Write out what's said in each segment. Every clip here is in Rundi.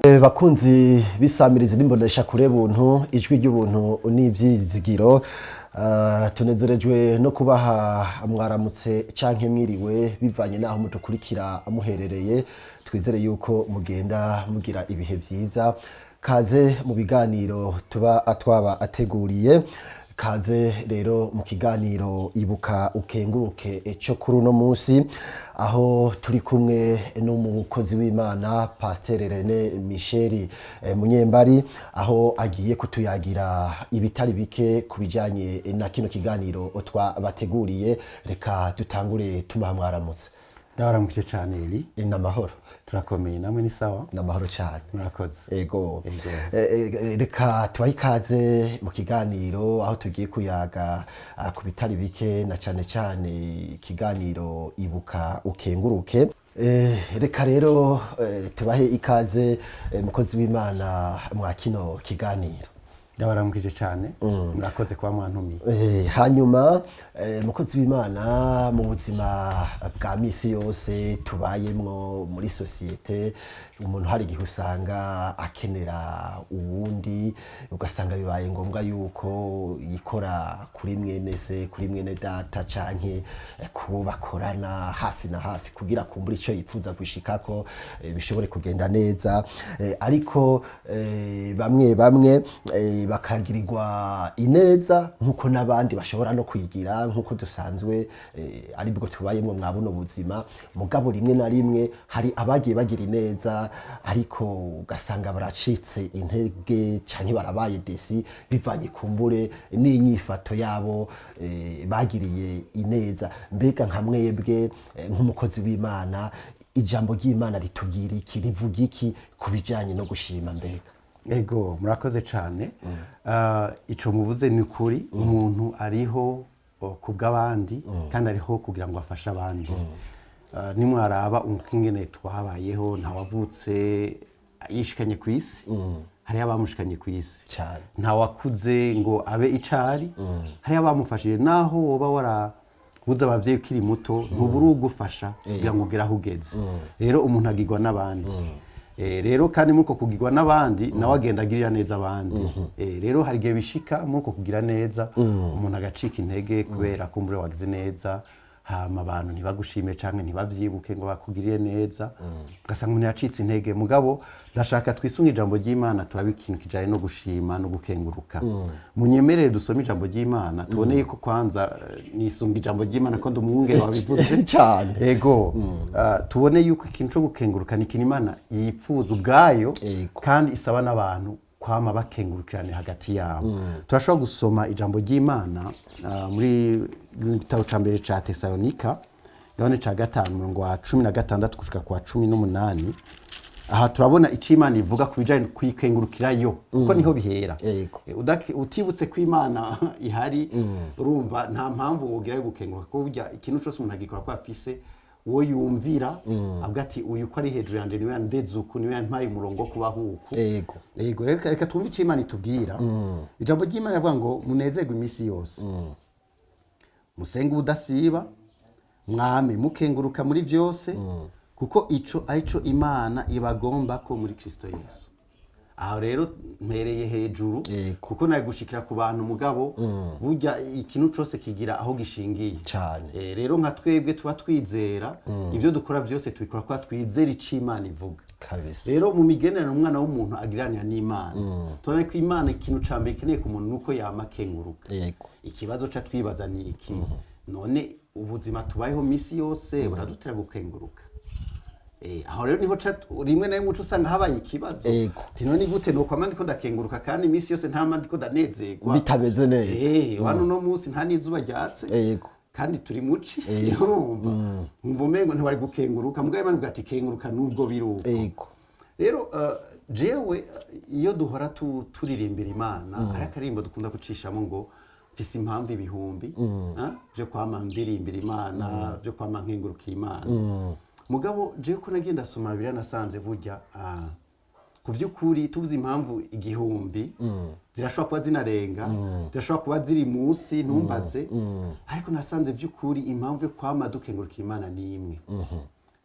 Bakunzi bisamiriza n'imbonesha kure buntu, ijwi ry'ubuntu n'ivyizigiro, tunezerejwe no kubaha mwaramutse canke mwiriwe bivanye naho mudukurikira muherereye. Twizere yuko mugenda mugira ibihe vyiza. Kaze mu biganiro tuba twaba ateguriye. Kaze rero mu kiganiro Ibuka Ukenguruke cyo kuri uno munsi, aho turi kumwe n'umukozi w'Imana Pasteur René Michel Munyembari, aho agiye kutuyagira ibitari bike ku bijanye na kino kiganiro twabateguriye. Reka dutangure tumuha mwaramutse. Ndabaramukije cyane, Eli. N'amahoro? Turakomeye, namwe ni sawa? N'amahoro cyane. Murakoze. Ego. Ego. Reka tubahe ikaze mu kiganiro, aho tugiye kuyaga ku bitari bike, na cane cane ikiganiro Ibuka Ukenguruke. Reka rero tubahe ikaze, mukozi w'Imana, mwa kino kiganiro. Ndabaramukije cyane, murakoze kuba mwantumiye. Hanyuma mukozi w'Imana, mu buzima bwa misi yose tubayemwo muri sosiyete, umuntu hari igihe usanga akenera uwundi, ugasanga bibaye ngombwa yuko yikora kuri mwene se, kuri mwene data, canke kubo bakorana hafi na hafi, kugira kumbura ico yipfuza gushikako bishobore kugenda neza. Ariko bamwe bamwe bakagirirwa ineza nk'uko n'abandi bashobora no kwigira, nk'uko dusanzwe aribwo tubayemwo mwa buno buzima. Mugabo rimwe na rimwe hari abagiye bagira ineza, ariko ugasanga baracitse intege canke barabaye déçus, bivanye kumbure n'inyifato yabo bagiriye ineza. Mbega nka mwebwe nk'umukozi w'Imana, ijambo ry'Imana ritubwira iki, rivuga iki ku bijanye no gushima mbega? Ego, murakoze cyane. Ico muvuze ni ukuri. Umuntu ariho ku bw'abandi, kandi ariho kugira ngo afashe abandi. Nimwaraba ingene twabayeho, ntawavutse yishikanye ku isi, hariho abamushikanye ku isi. Ntawakuze ngo abe icari, hariho abamufashije. Naho woba warabuze abavyeyi ukiri muto, ntubura ugufasha kugira ngo ugere aho ugeze. Rero umuntu agirwa n'abandi. Rero kandi muri uko kugirwa n'abandi, nawe agenda agirira neza abandi. Rero hari igihe bishika muri uko kugira neza umuntu agacika intege, kubera kumbure wagize neza, hama abantu ntibagushime canke ntibavyibuke ngo bakugirire neza, ugasanga umuntu yacitse intege. Mugabo ndashaka twisunge ijambo ry'Imana, turabe ikintu kijanye no gushima no gukenguruka. Munyemerere dusome ijambo ry'Imana, tubone yuko kwanza nisunga ijambo ry'Imana ko ndi umwungere wabivuze. Ego. Tubone yuko ikintu co gukenguruka ni ikintu Imana yipfuza ubwayo, kandi isaba n'abantu kwama bakengurukirane hagati yabo. Turashobora gusoma ijambo ry'Imana muri gitabo ca mbere ca Tesalonika, gabane ca 5, umurongo wa 16 gushika kwa 18. Aha turabona ico Imana ivuga ku bijanye no kuyikengurukirayo, kuko niho bihera. Utibutse ko Imana ihari, urumva nta mpamvu wogira yo gukenguruka, kuko burya ikintu cyose umuntu agikora ko afise uwo yumvira, avuga ati: "Uyu ko ari hejuru yanje, niwe yandeze uku, niwe yampaye umurongo wo kubaho uku." Yego, reka twumve icyo Imana itubwira. Ijambo ry'Imana rivuga ngo: "Munezerwe iminsi yose, musenge ubudasiba, mwame mukenguruka muri byose, kuko ico arico Imana ibagomba ko muri Kristo Yesu." Aho rero mpereye hejuru, kuko nawe gushikira ku bantu. Mugabo burya ikintu cose kigira aho gishingiye. Rero nka twebwe tuba twizera, ibyo dukora byose tubikora kuba twizera ico Imana ivuga. Rero mu migenderanire umwana w'umuntu agiranira n'Imana, tubona ko Imana ikintu ca mbere ikeneye ku muntu nuko yama akenguruka. Ikibazo ca twibaza ni iki: none ubuzima tubayeho misi yose buradutera gukenguruka? Aho rero niho ca rimwe na rimwe uca usanga habaye ikibazo. Ati: "None gute nokwama ndiko ndakenguruka kandi iminsi yose ntama ndiko ndanezerwa?" Bitameze neza. Hano uno munsi nta n'izuba ryatse, kandi turi muci. Urumva nkumva umengo ntiwari gukenguruka, mugabo Imana ivuga ati: "Kenguruka nubwo biri uko." Rero jewe iyo duhora turirimbira Imana, hari akaririmbo dukunda gucishamo ngo: "Mfise impamvu ibihumbi byo kwama ndirimbira Imana, byo kwama nkengurukira Imana." Mugabo jewe ko nagiye ndasoma Bibiliya, nasanze burya ku by'ukuri tubuze impamvu 1000, zirashobora kuba zinarenga, zirashobora kuba ziri munsi, ntumbaze. Ariko nasanze by'ukuri impamvu yo kwama dukengurukira Imana ni imwe,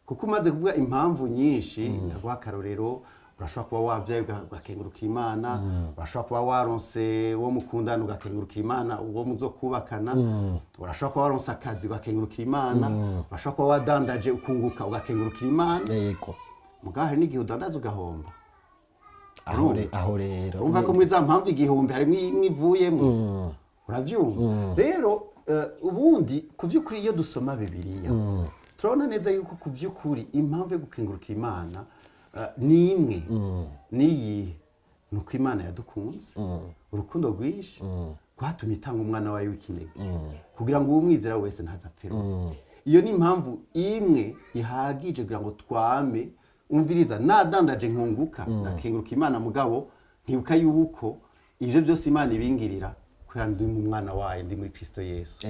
kuko umaze kuvuga impamvu nyinshi, ndaguha akarorero. Urashobora kuba wabyaye ugakengurukira Imana. Urashobora kuba waronse uwo mukundana, ugakengurukira Imana uwo muzokubakana. Urashobora kuba waronse akazi, ugakengurukira Imana. Urashobora kuba wadandaje ukunguka, ugakengurukira Imana. Mugabo hari n'igihe udandaza ugahomba. Aho rero Urumva ko muri za mpamvu 1000 harimo imwe ivuyemo, urabyumva? Rero ubundi ku by'ukuri iyo dusoma Bibiliya turabona neza yuko ku by'ukuri impamvu yo gukengurukira Imana ni imwe. Niyihe? Ni uko Imana yadukunze urukundo rwinshi rwatumye itanga umwana wayo w'ikinege kugira ngo uwumwizera wese ntazapfe. Iyo ni impamvu imwe ihagije kugira ngo twame. Umviriza, nadandaje nkunguka, ndakenguruka Imana, mugabo nkibuka yuko ibyo byose Imana ibingirira kubera ndi mu mwana wayo, ndi muri Kristo Yesu.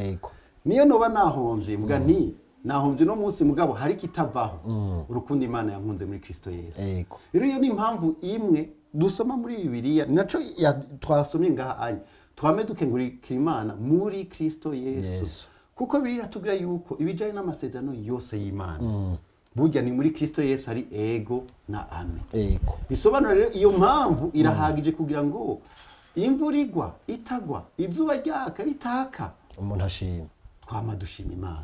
Niyo noba nahombye, mvuga nti nahombye uno munsi, mugabo hari ikitavaho, urukundo Imana yankunze muri Kristo Yesu. Rero iyo ni impamvu imwe dusoma muri Bibiliya, ni naco twasomye ngaha anya, twame dukengurukira Imana muri Kristo Yesu. Yesu. Kuko Bibiliya iratubwira yuko ibijanye n'amasezerano yose y'Imana burya ni muri Kristo Yesu ari ego na ame. Bisobanura rero iyo mpamvu irahagije kugira ngo imvura igwa itagwa, izuba ryaka ritaka, umuntu ashima. Twama dushima Imana.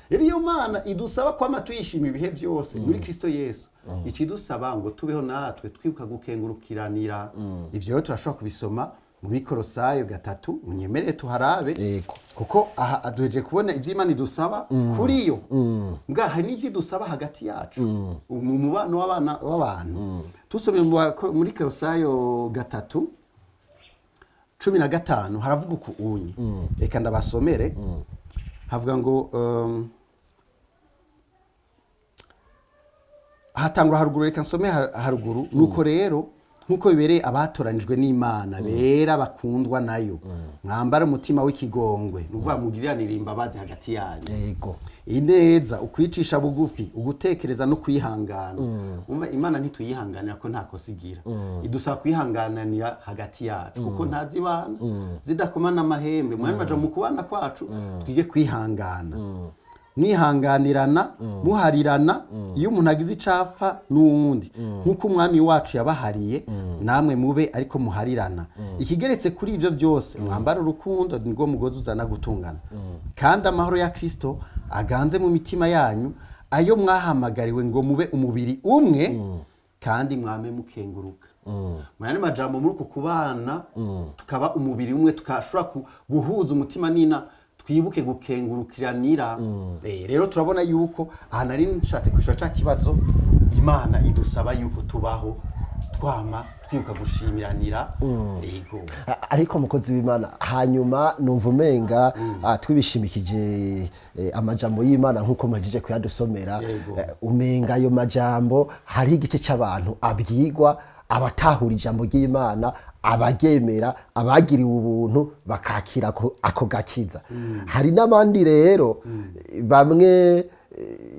Rero iyo Mana idusaba kwama tuyishima ibihe byose muri Kristo Yesu, ikidusaba ngo tubeho natwe twibuka gukengurukiranira. Ivyo rero turashobora kubisoma mu Bikorosayo 3, munyemerere tuharabe. Kuko aha aduheje kubona ivy'Imana idusaba kuri yo, mbwa hari n'ivyo idusaba hagati yacu mu mubano w'abana w'abantu. Tusomye muri Korosayo 3:15 haravuga uku unye, reka ndabasomere. Havuga ngo hatangura haruguru, reka nsome haruguru. Nuko rero nk'uko bibereye abatoranijwe n'Imana bera bakundwa nayo, mwambare umutima w'ikigongwe, ni ukuvuga mugiriranire imbabazi hagati yanyu, ineza, ukwicisha bugufi, ugutekereza no kwihangana. Umva, Imana ntituyihanganira ko nta kosa igira, idusaba kwihangananira hagati yacu kuko ntazibana zidakomana amahembe. Mwanya baja mu kubana kwacu twige kwihangana, mwihanganirana, muharirana iyo umuntu agize icapfa n'uwundi, nk'uko umwami wacu yabahariye namwe mube ariko muharirana. Ikigeretse kuri ibyo byose, mwambara urukundo, nirwo mugozi uzana gutungana, kandi amahoro ya Kristo aganze mu mitima yanyu, ayo mwahamagariwe ngo mube umubiri umwe, kandi mwame mukenguruka. Mu yandi majambo, muri uku kubana tukaba umubiri umwe, tukashobora guhuza umutima n'ina, twibuke gukengurukiranira. Rero turabona yuko aha nari nshatse kwishura ca kibazo, Imana idusaba yuko tubaho twama twibuka gushimiranira. Yego. Ariko mukozi w'Imana, hanyuma numva umenga twibishimikije amajambo y'Imana nk'uko muhejeje kuyadusomera, umenga ayo majambo hari igice cy'abantu abwigwa, abatahura ijambo ry'Imana, abaryemera, abagiriwe ubuntu bakakira ako gakiza. Hari n'abandi rero bamwe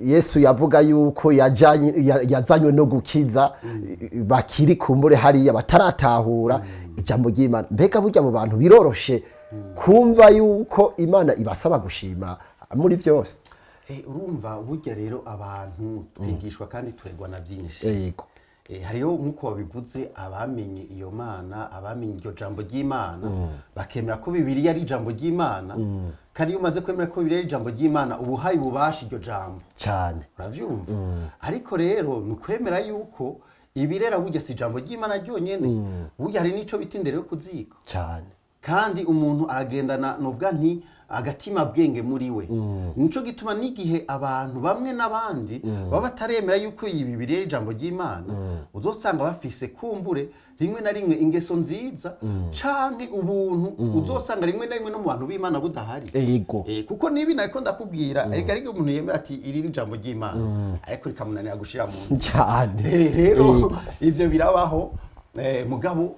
Yesu yavuga yuko yazanywe no gukiza, bakiri kumbure hariya bataratahura ijambo ry'Imana. Mbega burya abo bantu biroroshe kumva yuko Imana ibasaba gushima muri byose? Urumva burya rero abantu twigishwa kandi turegwa na byinshi. Hariyo nk'uko wabivuze abamenye iyo Mana, abamenye iryo jambo ry'Imana, bakemera ko Bibiliya ari ijambo ry'Imana. Kandi iyo umaze kwemera ko Bibiliya ari ijambo ry'Imana, uba uhaye ububasha iryo jambo. Urabyumva? Ariko rero ni ukwemera yuko ibirera burya si ijambo ry'Imana ryonyene, burya hari n'ico bita indero yo ku ziko. Kandi umuntu aragendana nuvuga nti agatima bwenge muri we. Nico gituma n'igihe abantu bamwe n'abandi baba bataremera yuko iyi Bibiliya ari ijambo ry'Imana, uzosanga bafise kumbure rimwe na rimwe ingeso nziza canke ubuntu, uzosanga rimwe na rimwe no mu bantu b'Imana budahari. Kuko nibi nariko ndakubwira, erega ariko umuntu yemera ati iri ni ijambo ry'Imana, ariko rikamunanira gushira mu ngiro. Rero ivyo birabaho. Mugabo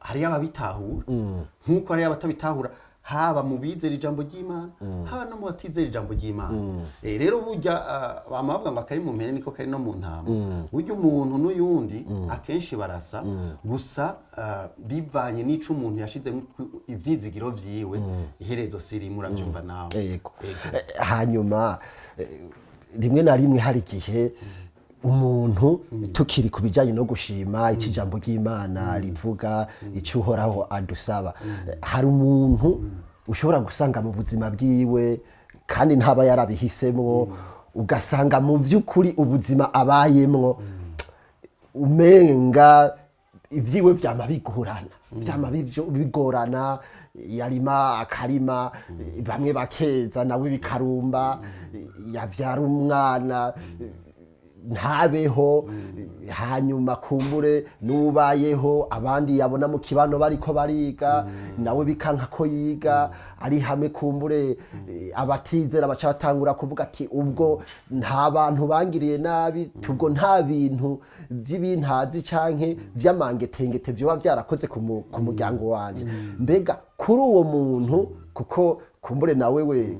hariyo ababitahura nk'uko hariyo abatabitahura, haba mu bizera ijambo ry'Imana, haba no mu batizera ijambo ry'Imana. Rero burya bama bavuga ngo akari mu mpene niko kari no mu ntama. Burya umuntu n'uyundi akenshi barasa, gusa bivanye n'ico umuntu yashizemo ivyizigiro vyiwe, iherezo sirimu, uravyumva nawe. Hanyuma rimwe na rimwe hari igihe Umuntu, tukiri ku bijyanye no gushima, icyo ijambo ry'Imana rivuga, icyo Uhoraho adusaba, hari umuntu ushobora gusanga mu buzima bwiwe, kandi ntaba yarabihisemo, ugasanga mu by'ukuri ubuzima abayemwo umenga ibyiwe byama bigorana, byama bigorana. Yarima akarima, bamwe bakeza, nawe bikarumba. Yavyara umwana ntabeho, hanyuma kumbure n'ubayeho, abandi yabona mu kibano bariko bariga, nawe bikanka ko yiga. Ari hamwe kumbure abatizera baca batangura kuvuga ati: "Ubwo nta bantu bangiriye nabi, tubwo nta bintu by'ibintazi canke vy'amangetengete vyoba vyarakoze ku muryango wanje." Mbega kuri uwo muntu, kuko kumbure nawe we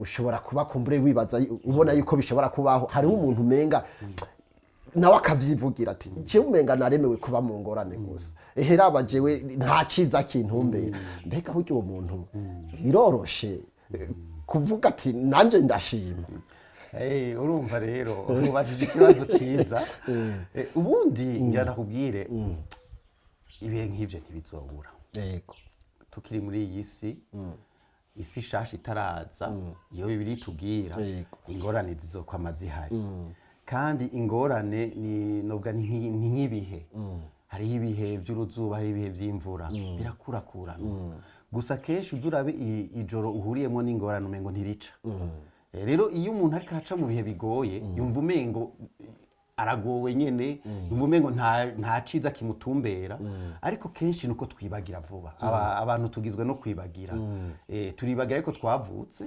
ushobora kuba kumbure wibaza, ubona yuko bishobora kubaho, hariho umuntu umenga nawe akavyivugira ati: "Jewe umenga naremewe kuba mu ngorane gusa, ehe raba jewe nta ciza kintumbera." Mbega burya uwo muntu biroroshe kuvuga ati: "Nanje ndashima"? Urumva rero ubajije ikibazo ciza. Ubundi ngira ndakubwire, ibihe nk'ivyo ntibizobura tukiri muri iyi si, isi shasha itaraza. Iyo Bibiri itubwira, ingorane zizokwama zihari. Kandi ingorane ni novuga ni nk'ibihe. Hariho ibihe by'uruzuba, hariho ibihe by'imvura, birakurakuranwa. Gusa kenshi uza urabe ijoro uhuriyemo n'ingorane, umengo ntirica. Rero iyo umuntu ariko araca mu bihe bigoye, yumva umengo aragowe nyene, yumva umengo nta ciza kimutumbera. Ariko kenshi nuko twibagira vuba. Abantu tugizwe no kwibagira. Turibagira ariko twavutse.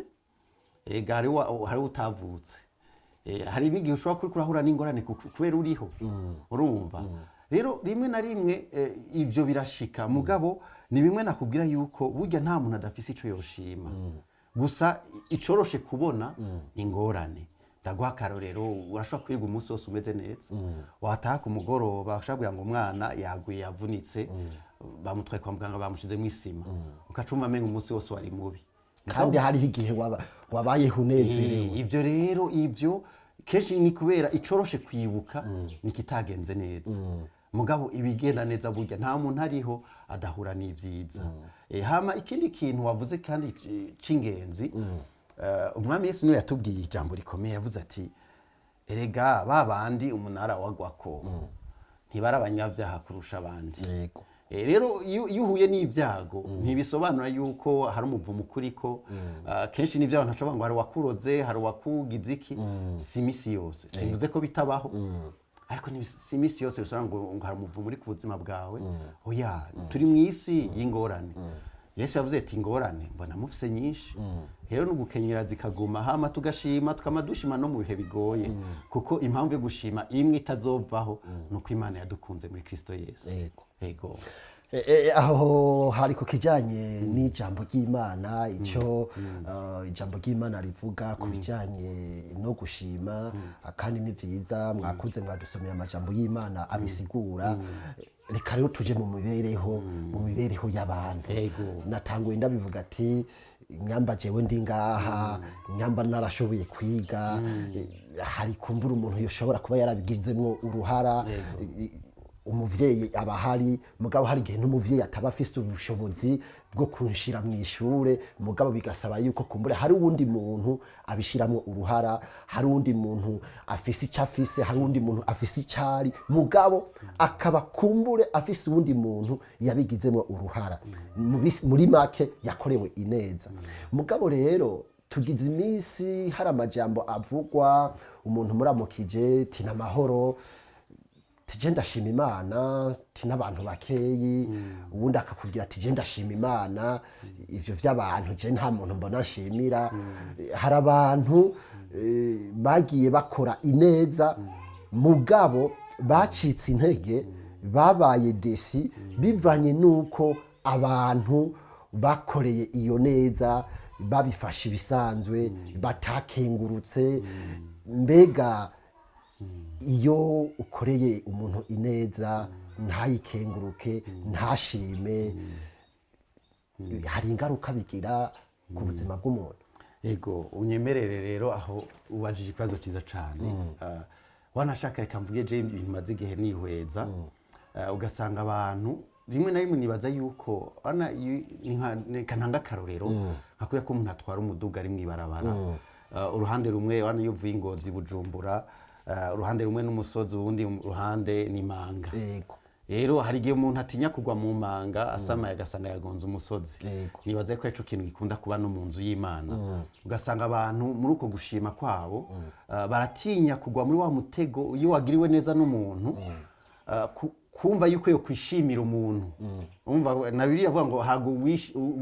Ega hariho utavutse. Hari n'igihe ushobora kuri kurahura n'ingorane kubera uriho. Urumva rero rimwe na rimwe ibyo birashika. Mugabo ni bimwe nakubwira yuko burya nta muntu adafise ico yoshima. Gusa icoroshe kubona ingorane. Ndaguha akarorero: urashobora kwirirwa umunsi wose umeze neza, wataha ku mugoroba ushobora kugira ngo umwana yaguye, yavunitse, bamutwaye kwa muganga, bamushizemo isima, ukacumva amenga umunsi wose wari mubi. Kandi hariho igihe wabayeho unezerewe. Ibyo rero, ibyo kenshi ni kubera icoroshe kwibuka ni ikitagenze neza. Mugabo ibigenda neza, burya nta muntu ariho adahura n'ibyiza. Hama ikindi kintu wavuze kandi c'ingenzi, Umwami Yesu niwe yatubwiye ijambo rikomeye. Yavuze ati: "Erega ba bandi umunara wagwako ntibari abanyabyaha kurusha abandi." Rero iyo uhuye n'ibyago, ntibisobanura yuko hari umuvumo ukuriko. Kenshi n'ibyo abantu bashobora ngo hari uwakuroze, hari uwakugize iki. Si imisi yose, simvuze ko bitabaho, ariko si imisi yose bisobanura ngo hari umuvumo uri ku buzima bwawe. Oya, turi mu isi y'ingorane. Yesu yavuze ati: "Ingorane mbona mufise nyinshi." Rero ni ugukenyera zikaguma, hama tugashima, tukama dushima no mu bihe bigoye, kuko impamvu yo gushima imwe itazovaho ni uko Imana yadukunze muri Kristo Yesu. Ego. Aho hari ku kijyanye n'ijambo ry'Imana, icyo ijambo ry'Imana rivuga ku bijyanye no gushima. Kandi ni byiza, mwakoze mwadusomeye amajambo y'Imana abisigura. Reka rero tuje mu mibereho y'abantu. Natanguye ndabivuga ati: "Nyamba jewe ndi ngaha, nyamba narashoboye kwiga, hari kumbura umuntu yoshobora kuba yarabigizemwo uruhara." Umuvyeyi aba ahari, mugabo hari igihe n'umuvyeyi ataba afise ubushobozi bwo kunshira mu ishure, mugabo bigasaba yuko kumbura hari uwundi muntu abishiramwo uruhara, hari uwundi muntu afise icyo afise, hari uwundi muntu afise icari, mugabo akaba kumbure afise uwundi muntu yabigizemwo uruhara. Muri make yakorewe ineza. Mugabo rero tugize iminsi hari amajambo avugwa, umuntu muramukije tina amahoro, tije ndashima Imana, ti n'abantu bakeyi. Ubundi akakubwira ati: "Je ndashima Imana, ivyo vy'abantu je nta muntu mbona nshimira." Hari abantu bagiye bakora ineza, mugabo bacitse intege, babaye déçus bivanye n'uko abantu bakoreye iyo neza babifashe ibisanzwe, batakengurutse. Mbega iyo ukoreye umuntu ineza ntayikenguruke, ntashime, hari ingaruka bigira ku buzima bw'umuntu? Ego, unyemerere rero aho ubajije ikibazo cyiza cyane. Wanashaka reka mvuge je ibintu maze igihe nihweza. Ugasanga abantu rimwe na rimwe nibaza yuko ana reka ntange akarorero nka kubera ko umuntu atwara umuduga ari mw'ibarabara. Uruhande rumwe wana iyo uvuye i Ngozi, Bujumbura, uruhande rumwe n'umusozi, urundi ruhande ni manga. Rero hari igihe umuntu atinya kugwa mu manga, asamaye agasanga yagonze umusozi. Nibaza ko ico kintu gikunda kuba no mu nzu y'Imana, ugasanga abantu muri uko gushima kwabo baratinya kugwa muri wa mutego iyo wagiriwe neza n'umuntu, kumva yuko yo kwishimira umuntu. Umva na Bibiliya iravuga ngo hago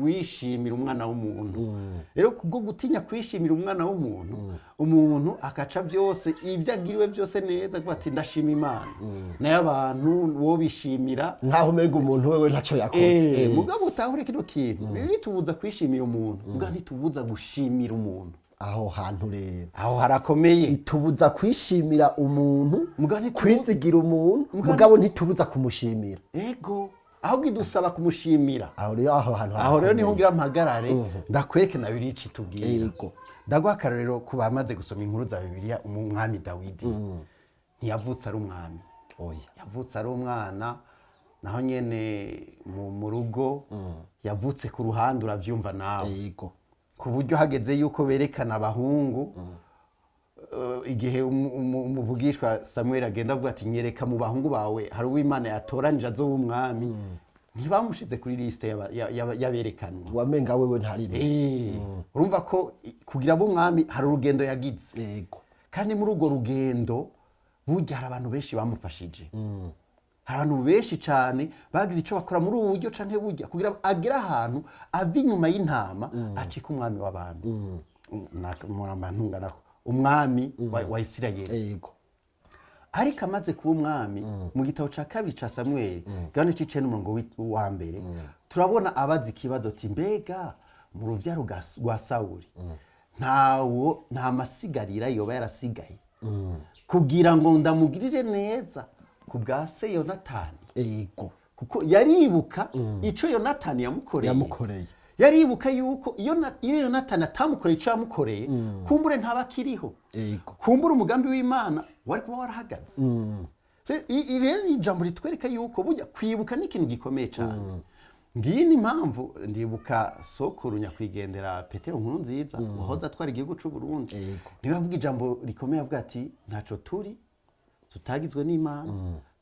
wishimira umwana w'umuntu. Rero kubwo gutinya kwishimira umwana w'umuntu, umuntu akaca byose ibyo agiriwe byose neza avuga ati ndashima Imana, nayo abantu wo bishimira nkaho umenga umuntu wewe ntacyo yakoze. Mugabo utahure kino kintu, Bibiliya itubuza kwishimira umuntu, mugabo ntitubuza gushimira umuntu. Aho hantu rero aho harakomeye. Itubuza kwishimira umuntu, Mugabo kwizigira umuntu, mugabo ntitubuza kumushimira. Ego, ahubwo idusaba kumushimira. Aho rero, aho hantu Aho rero niho harakomeye. ngira mpagarare ndakwereke na Bibiliya ico itubwira. Ndaguha akarorero ku bamaze gusoma inkuru za Bibiliya. Umwami Dawidi ntiyavutse ari umwami. Oya. Yavutse ari umwana, naho nyene mu rugo yavutse ku ruhande, uravyumva nawe, ku buryo hageze yuko berekana abahungu, igihe umuvugishwa Samuel agenda avuga ati nyereka mu bahungu bawe hari uw'Imana yatoranije azoba umwami, ntibamushize kuri liste y'aberekanwa. Wamenga wewe ntarimo. Urumva ko kugira abe umwami hari urugendo yagize. Kandi muri urwo rugendo burya hari abantu benshi bamufashije, hari abantu benshi cyane bagize icyo bakora muri ubu buryo canke burya kugira ngo agere ahantu ave inyuma y'intama acike umwami w'abami. Ntunganako umwami wa Isirayeli. Ariko amaze kuba umwami, mu gitabo cya kabiri cya Samweli gahunda c'icenda umurongo wa mbere, turabona abaza ikibazo ati mbega mu rubyaro rwa Sawuli ntawo nta masigarira yoba yarasigaye kugira ngo ndamugirire neza ku bwa se Yonatani? Kuko yaribuka ico Yonatani yamukoreye. Yamukoreye. Yaribuka yuko iyo Yonatani atamukoreye ico yamukoreye, kumbure ntaba akiriho, kumbura umugambi w'Imana wari kuba warahagaze. Rero ni ijambo ritwereka yuko burya kwibuka ni ikintu gikomeye cyane. Ngiyi ni impamvu ndibuka sokuru nyakwigendera Petero Nkurunziza wahoze atwara igihugu cy'u Burundi, niwe avuga ijambo rikomeye avuga ati ntaco turi tutagizwe n'Imana,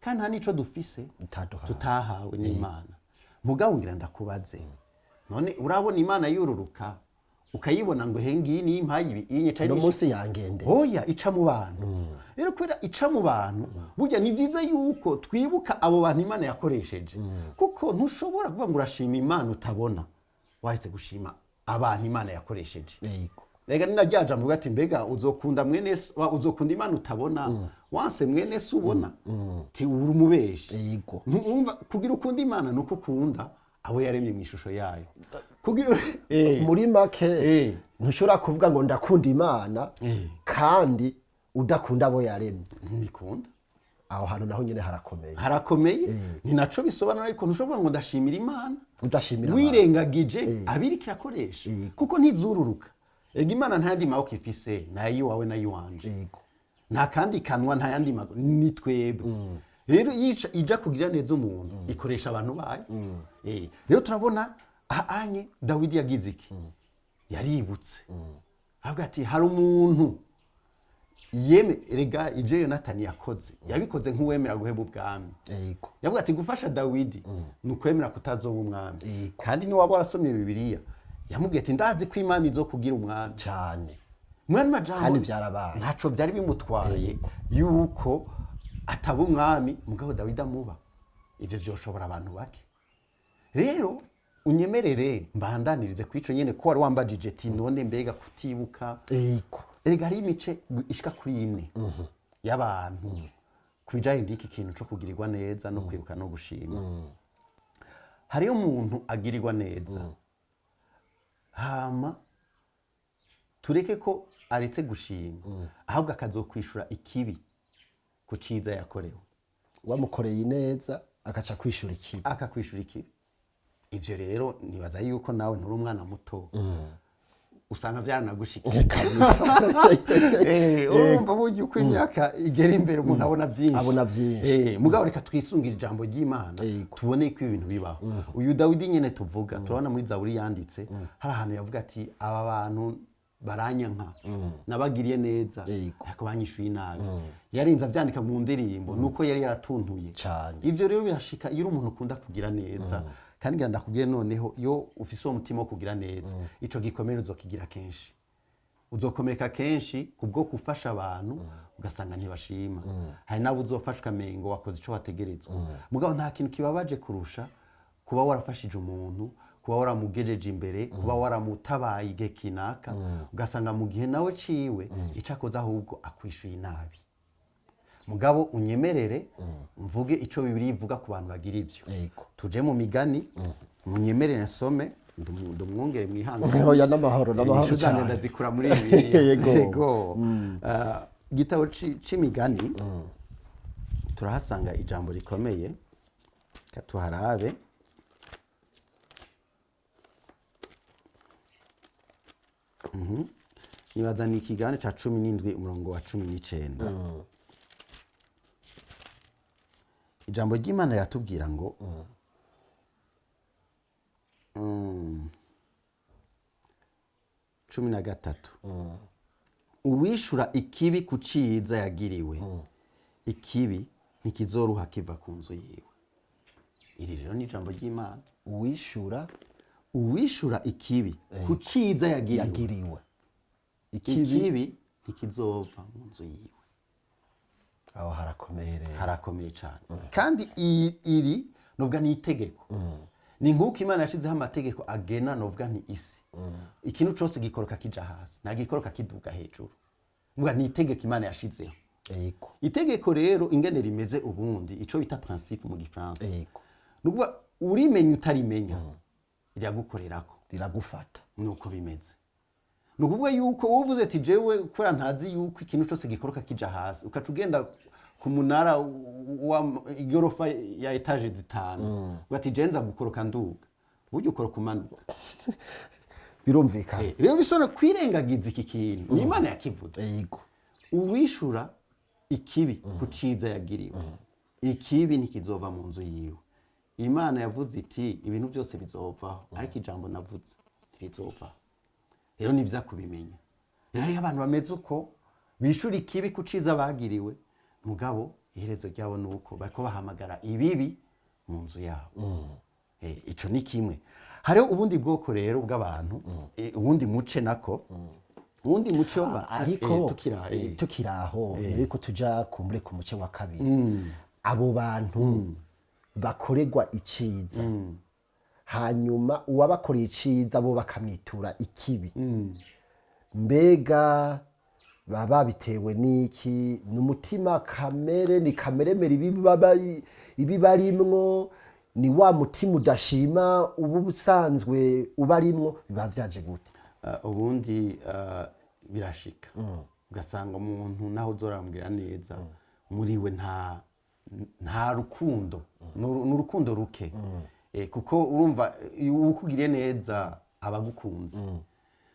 kandi nta n'ico dufise Itaduhaye. tutahawe n'Imana. Mugabo ngira ndakubaze, none urabona Imana yururuka ukayibona ngo he ngiyi niyo impaye ibi iyi No munsi yangendeye? Oya, ica mu bantu. Rero kubera ica mu bantu, burya ni byiza yuko twibuka abo bantu Imana yakoresheje, kuko ntushobora kuvuga ngo urashima Imana utabona waretse gushima abantu Imana yakoresheje. Rega ni na rya jambo uvuga ati mbega uzokunda mwene uzokunda Imana utabona wanse mwene se ubona, ti uri umubeshi. Ntumva, kugira ukunda Imana nuko ukunda abo yaremye mu ishusho yayo, kugira Muri make, ntushobora kuvuga ngo ndakunda Imana kandi udakunda abo yaremye. Ntibikunda. Aho hantu naho nyine harakomeye. Harakomeye. Ni naco bisobanura yuko ntushobora ngo ndashimira Imana udashimira abantu. wirengagije abiriko irakoresha, kuko ntizururuka. Ega Imana nta yandi maboko ifise, nayiwawe nayiwanje. Nta kandi kanwa, nta yandi maguru, ni twebwe. Rero iyo ija kugira neza umuntu ikoresha abantu bayo. Rero turabona aha anye Dawidi yagize iki? Yaributse, aravuga ati hari umuntu yeme. Erega ibyo Yonatani yakoze yabikoze nk'uwemera guheba ubwami. Yavuga ati gufasha Dawidi ni ukwemera kutazoba umwami. Kandi niwaba warasomye Bibiliya, yamubwiye ati ndazi ko Imana izokugira umwami. Cyane. Mwene majambo, Kandi vyarabaye. Ntaco byari bimutwaye yuko ataba umwami, mugabo Dawidi amuba. Ivyo vyoshobora abantu bake. Rero unyemerere mbandanirize ku ico nyene ko wari wambajije ati none mbega kutibuka. Erega hari imice ishika kuri ine y'abantu ku bijanye n'iki kintu co kugirirwa neza no kwibuka no gushima. Hariyo umuntu agirirwa neza, hama tureke ko aretse gushima, ahubwo akazokwishura ikibi ku ciza yakorewe. Wamukoreye ineza agaca kwishura ikibi. Akakwishura ikibi. Ivyo rero nibaza yuko nawe nturi umwana muto. Usanga byaranagushikiye. Kabisa. Urumva burya uko imyaka igera imbere umuntu abona byinshi. Abona byinshi. Mugabo reka twisungire ijambo ry'Imana, tubone ko ibintu bibaho. Uyu Dawidi nyine tuvuga, turabona muri Zaburi yanditse, hari ahantu yavuga ati: "Aba bantu baranyanka, nabagiriye neza, ariko banyishuye inabi." Yarinze abyandika mu ndirimbo, nuko yari yaratuntuye. Cane. Ibyo rero birashika iyo uri umuntu ukunda kugira neza. Kandi ngira ndakubwiye noneho, iyo ufise uwo mutima wo kugira neza, ico gikomere uzokigira kenshi, uzokomereka kenshi kubwo gufasha abantu, ugasanga ntibashima. Hari n'abo uzofasha ukamengo wakoze ico wategerezwa. Mugabo nta kintu kibabaje kurusha kuba warafashije umuntu, kuba waramugejeje imbere, kuba waramutabaye igihe kinaka, ugasanga mu gihe nawe ciwe ico akoze ahubwo akwishuye inabi. Mugabo unyemerere mvuge ico Bibiliya ivuga ku bantu bagira ivyo. Tuje mu Migani, munyemerere nsome, ndumwongere mwihangane. Oya, n'amahoro, n'amahoro Inyishu zanje cyane. ndazikura muri Bibiliya. Yego. Igitabo c'Imigani turahasanga ijambo rikomeye. Reka tuharabe. Nibaza ni ikigabane ca 17, umurongo wa 19. Ijambo ry'Imana riratubwira ngo 13: "Uwishura ikibi ku ciza yagiriwe, ikibi ntikizoruha kiva ku nzu yiwe." Iri rero ni ijambo ry'Imana. Uwishura Uwishura ikibi ku ciza yagiriwe, yagiriwe, ikibi ikibi ntikizova mu nzu yiwe. Aho harakomeye rero. Harakomeye cyane. Kandi iri novuga ni itegeko, ni nk'uko Imana yashyizeho amategeko agena, novuga ni isi. Ikintu cyose gikoroka kija hasi, nta gikoroka kiduga hejuru. Novuga ni itegeko Imana yashizeho. Itegeko rero ingene rimeze ubundi, ico bita principe mu Gifaransa, ni ukuvuga urimenya utarimenya riragukorerako. Riragufata. Nuko bimeze. Ni ukuvuga yuko wowe uvuze ati: "Jewe kubera ntazi yuko ikintu cyose gikoroka kija hasi", ukaca ugenda ku munara wa igorofa ya étages 5, ugati: "Jewe nza gukoroka nduga", burya ukoroka umanuka. Birumvikana. Rero bisona kwirengagiza iki kintu, ni Imana yakivuze. Uwishura ikibi ku ciza yagiriwe, ikibi ntikizova mu nzu yiwe. Imana yavuze iti: "Ibintu byose bizovaho, ariko ijambo navuze ntirizovaho." Rero ni byiza kubimenya. Rero hariho abantu bameze uko, bishura ikibi ku ciza bagiriwe, mugabo iherezo ryabo ni uko bariko bahamagara ibibi mu nzu yabo. Ico ni kimwe. Hariho ubundi bwoko rero bw'abantu, ubundi muce nako, ubundi muce w'abantu. Ariko tukira tukiri aho, ariko tuja kumbure ku muce wa kabiri, abo bantu bakorerwa iciza, hanyuma uwabakoreye iciza bo bakamwitura ikibi, mbega baba babitewe n'iki? Ni umutima kamere, ni kameremere ibibarimwo, ni wa mutima udashima uba ubusanzwe ubarimwo? Biba vyaje gute? Ubundi birashika ugasanga umuntu naho uzoramubwira neza, muri we nta rukundo, ni urukundo ruke. Kuko urumva iyo ukugiriye neza aba agukunze,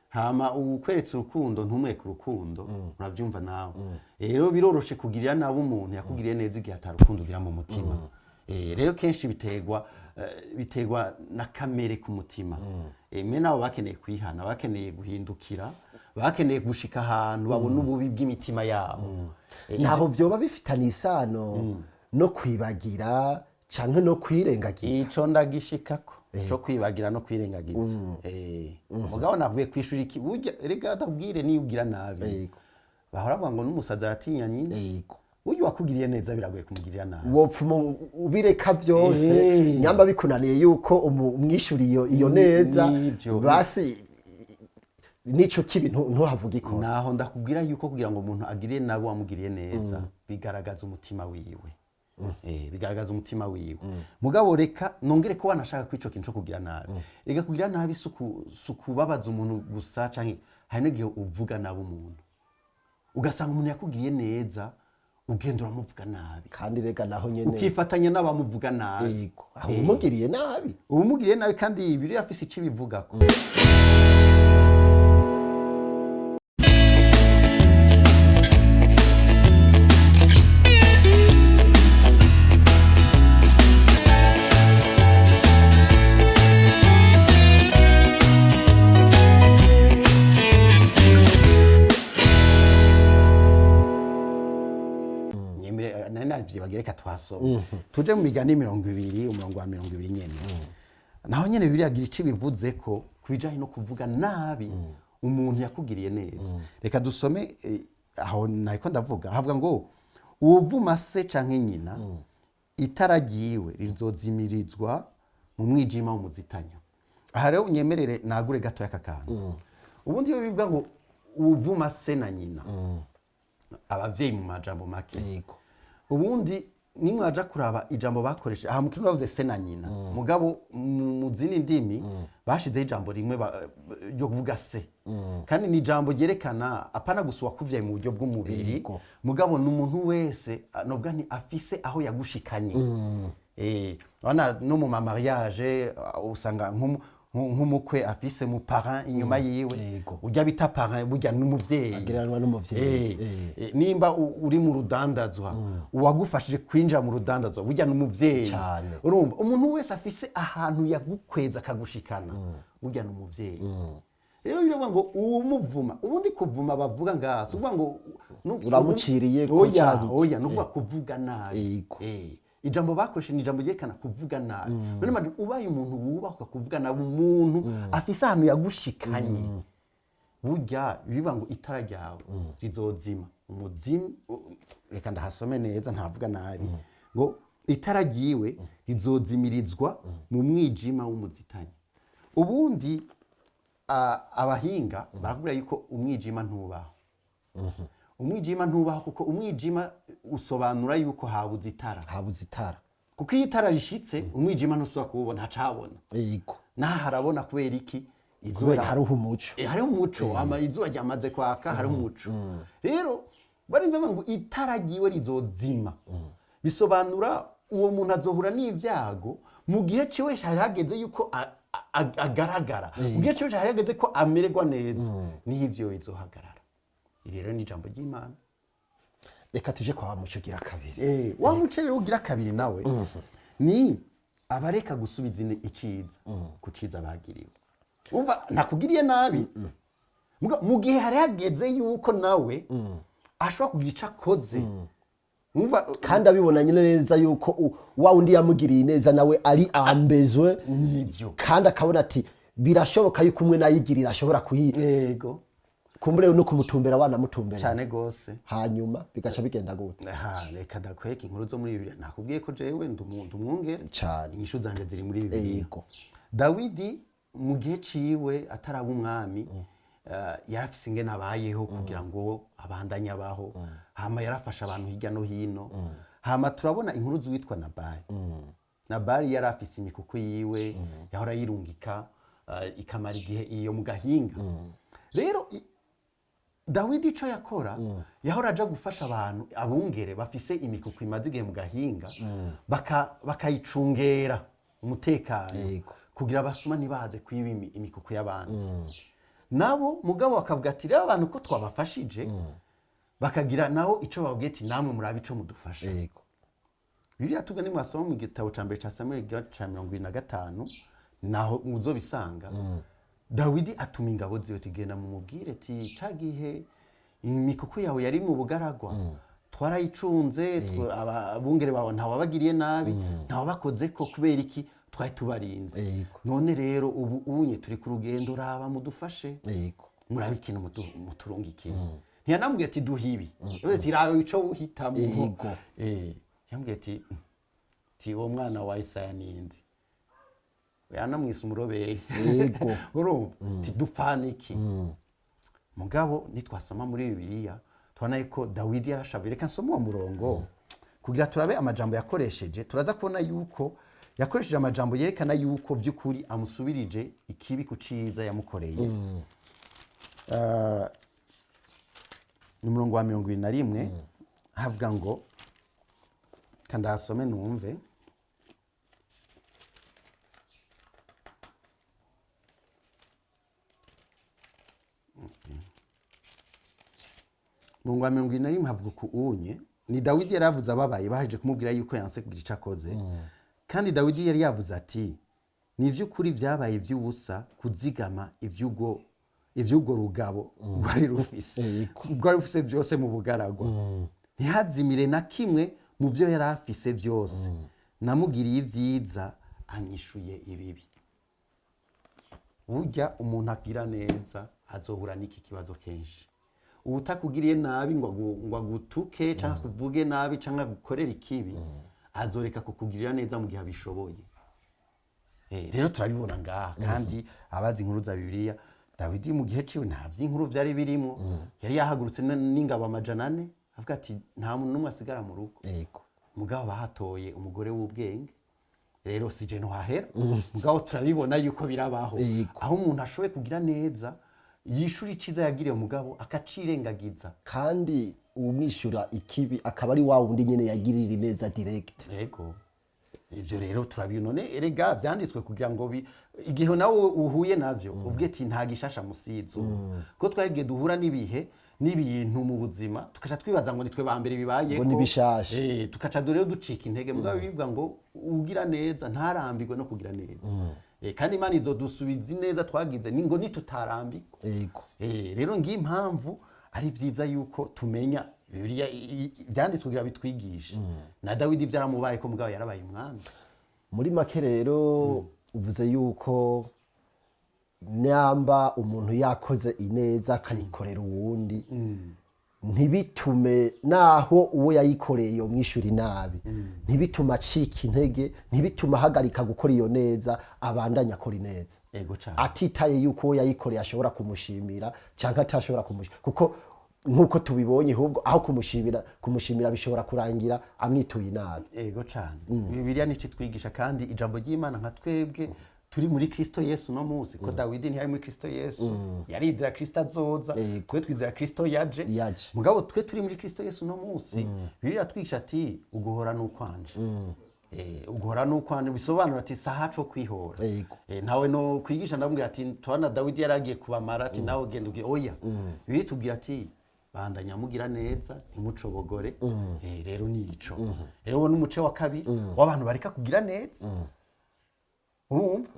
hama ukweretse urukundo ntumwereke urukundo, urabyumva nawe. Rero biroroshe kugirira nabi umuntu yakugiriye neza igihe ata rukundo ugira mu mutima. Rero kenshi biterwa na kamere k'umutima. Mwe nabo bakeneye kwihana, bakeneye guhindukira, bakeneye gushika ahantu babona ububi bw'imitima yabo. Ntaho vyoba bifitanye isano no kwibagira canke no kwirengagiza? Ico ndagishikako, co kwibagira no kwirengagiza. Mugabo nabwiye kwishura iki, burya rega ndabwire, niyo ugira nabi, bahora bavuga ngo n'umusazi aratinya nyine. Burya uwakugiriye neza biragoye kumugirira nabi. Wopfuma ubireka byose. Nyamba bikunaniye yuko umwishura iyo neza, Nivyo. basi nico kibi ntuhavuge ikora. Naho ndakubwira yuko kugira ngo umuntu agirire nabi wamugiriye neza bigaragaza umutima wiwe. Bigaragaza umutima wiwe. Mugabo reka nongere ko wanashaka kwico kintu co kugira nabi. Reka kugira nabi si ukubabaza umuntu gusa, canke hari n'igihe uvuga nabi umuntu, ugasanga umuntu yakugiriye neza ugenda uramuvuga nabi. Kandi rega naho nyene Ukifatanya n'abamuvuga nabi. Yego, aho umugiriye nabi. Ubumugiriye nabi, kandi Bibiliya afise ico ibivugako. Nyemere nari navyibagiye, reka twasoma. Tuje mu Migani 20, umurongo wa 20 nyene. Naho nyene Bibiliya agira ico bivuze ko ku bijanye no kuvuga nabi umuntu yakugiriye neza. Reka dusome aho nariko ndavuga. Havuga ngo: "Uwuvuma se canke nyina, itara ryiwe rizozimirizwa mu mwijima w'umuzitanyo." Aha rero unyemerere nagure gatoya aka kantu. Ubundi iyo bivuga ngo uwuvuma se na nyina, abavyeyi mu majambo make, ubundi nimwaja kuraba ijambo bakoresheje aha mu Kirundi, bavuze se na nyina, mugabo mu zindi ndimi bashizeho ijambo rimwe ryo kuvuga se, kandi ni ijambo ryerekana apana gusa uwakuvyaye mu buryo bw'umubiri, mugabo ni umuntu wese novuga nti afise aho yagushikanye. Urabona no mu ma mariage usanga nk'umukwe afise mu parrain inyuma yiwe, urya bita parrain burya n'umuvyeyi. Agereranwa n'umuvyeyi. Nimba uri mu rudandazwa, uwagufashije kwinjira mu rudandazwa burya n'umuvyeyi. Urumva umuntu wese afise ahantu yagukweza akagushikana burya n'umuvyeyi. Rero biravuga ngo uwumuvuma, ubundi kuvuma bavuga ngaha si ukuvuga ngo Uramuciriye ko Oya, canke iki? oya, ni ukuvuga kuvuga nabi. Ijambo bakoresheje ni ijambo ryerekana kuvuga nabi. None imagine ubaye umuntu wubahwa kuvuga nabi umuntu afise ahantu yagushikanye, burya bivuga ngo itara ryawe rizozima umuzimu. Reka ndahasome neza ntavuga nabi, ngo itara ryiwe rizozimirizwa mu mwijima w'umuzitanyi. Ubundi abahinga barakubwira yuko umwijima ntubaho. Umwijima ntubaho kuko umwijima usobanura yuko habuze itara. Habuze itara. Kuko iyo itara rishitse, umwijima ntusubira kuwubona, hacabona. Naho harabona kubera iki? Izuba. Kubera hariho umuco. Hariho umuco, ama izuba ryamaze kwaka, hariho umuco. Rero barinze bavuga ngo itara ryiwe rizozima, bisobanura uwo muntu azohura n'ibyago mu gihe ciwe hari hageze yuko agaragara, mu gihe ciwe hari hageze ko amererwa neza, niho ivyo bizohagarara. Iri rero ni ijambo ry'Imana. Reka tuje kwa wa muco ugira kabiri. Wa muce rero ugira kabiri nawe ni abareka gusubiza iciza ku ciza bagiriwe. Umva, ntakugiriye nabi. Mu gihe hari hageze yuko nawe ashobora kugira ico akoze. Umva, Kandi abibona nyine neza yuko wa wundi yamugiriye neza nawe ari ambezwe, Nivyo. kandi akabona ati birashoboka yuko umwe nayigirira ashobora kuyi kumbure no kumutumbera wanamutumbera. Cyane gose. Hanyuma bigaca bigenda gute? Aha, reka ndakwereka inkuru zo muri Bibiliya. Nakubwiye ko jewe ndi umwungere. Inyishu zanje ziri muri Bibiliya. Dawidi mu gihe ciwe ataraba umwami, yarafise ingene abayeho kugira ngo abandanye abaho. Hama yarafasha abantu hirya no hino. Hama turabona inkuru z'uwitwa Nabali. Nabali yari afise imikuku yiwe yahora yirungika, ikamara igihe iyo mu gahinga. Rero Dawidi ico yakora, yahora aja gufasha abantu, abungere bafise imikuku imaze igihe mu gahinga, bakayicungera umutekano kugira abasuma ntibaze kwiba imikuku y'abandi nabo. Mugabo bakavuga ati rero abantu ko twabafashije, bakagira nabo ico bababwiye ati namwe murabe ico mudufasha. Bibiliya tuga nimwasoma mu gitabo ca mbere ca Samweli igice ca 25, naho muzobisanga. Dawidi atuma ingabo ziwe ati: "Genda mumubwire ati ca gihe imikuku yawe yari mu bugaragwa twarayicunze, abungere bawe ntawabagiriye nabi, ntawabakoze ko. Kubera iki? Twari tubarinze. None rero ubu unye turi ku rugendo, raba mudufashe, murabe ikintu muturungikiye." Ntiyanamubwiye ati duha ibi, yavuze ati raba ico uhitamo. Yambwiye ati uwo mwana wa Isaya ninde? Yanamwise umuroberi. Urumva ati dupfana iki? Mugabo nitwasoma muri Bibiliya tubona yuko Dawidi yarashavuye. Reka nsome uwo murongo kugira turabe amajambo yakoresheje. Turaza kubona yuko yakoresheje amajambo yerekana yuko by'ukuri amusubirije ikibi ku ciza yamukoreye. Ni umurongo wa 21, havuga ngo, kandahasome numve. Umurongo wa 71 havuga ku unye ni Dawidi yaravuze ababaye, baheje kumubwira yuko yanse kugira icyo akoze. Kandi Dawidi yari yavuze ati: "Ni iby'ukuri byabaye iby'ubusa kuzigama iby'ubwo rugabo rwari rufise, rwari rufise byose mu bugaragwa." Ntihazimire na kimwe mu byo yari afise byose. Namugiriye ibyiza, anyishuye ibibi. Burya umuntu agira neza azohura n'iki kibazo kenshi. Uwutakugiriye nabi ngo agutuke cyangwa akuvuge nabi cyangwa agukorere ikibi, azoreka kukugirira neza mu gihe abishoboye. Rero turabibona ngaha. Kandi abazi inkuru za Bibiliya, Dawidi mu gihe ciwe nta by'inkuru byari birimo. Yari yahagurutse n'ingabo 400, avuga ati nta muntu n'umwe asigara mu rugo. Mugabo bahatoye umugore w'ubwenge. Rero si je ntuhahera, mugabo turabibona yuko birabaho, aho umuntu ashoboye kugira neza, yishura iciza yagiriye, mugabo akacirengagiza. Kandi uwumwishyura ikibi akaba ari wa wundi nyine yagirira ineza direct. Yego, ibyo rero turabibona. Erega byanditswe kugira ngo igihe nawe uhuye navyo ubwe ati nta gishasha musizo, ko twarigiye duhura n'ibihe n'ibintu mu buzima, tukaca twibaza ngo nitwe ba mbere bibaye. Ngo ni bishasha. Tukaca rero ducika intege. Mugabo bivuga ngo ugira neza ntarambirwe no kugira neza. Kandi Imana izodusubiza ineza twagize, ni ngo nitutarambirwa. Rero ngiyi impamvu ari byiza yuko tumenya Bibiliya, byanditswe kugira bitwigishe. Na Dawidi byaramubaye ko, mugabo yarabaye umwami. Muri make rero uvuze yuko nyamba umuntu yakoze ineza akayikorera uwundi, ntibitume naho uwo yayikoreye yomwishyura inabi, ntibitume acika intege, ntibitume ahagarika gukora iyo neza, abandanya akora ineza, Ego cyane. atitaye yuko uwo yayikoreye ashobora kumushimira cyangwa atashobora kumushimira, kuko nk'uko tubibonye, ahubwo aho kumushimira bishobora kurangira amwituye inabi. Ego cyane. Bibiliya nicyo itwigisha. Kandi ijambo ry'Imana, nka twebwe turi muri Kristo Yesu no munsi, ko Dawidi ntiyari muri Kristo Yesu, yarizera Kristo azoza. Twe twizera Kristo yaje. Yaje. Mugabo twe turi muri Kristo Yesu no munsi, Bibiliya iratwigisha ati uguhora n'ukwanje. Uguhora n'ukwanje bisobanura ati saha co kwihora. Ntawe no kwigisha ndamubwira ati tubona Dawidi yaragiye kubamara, ati nawe genda ubwire. Oya, Bibiliya itubwira ati bandanya mugira neza, ntimucobogore. Rero ni ico. Rero uwo ni umuce wa kabiri w'abantu bareka kugira neza. Urumva,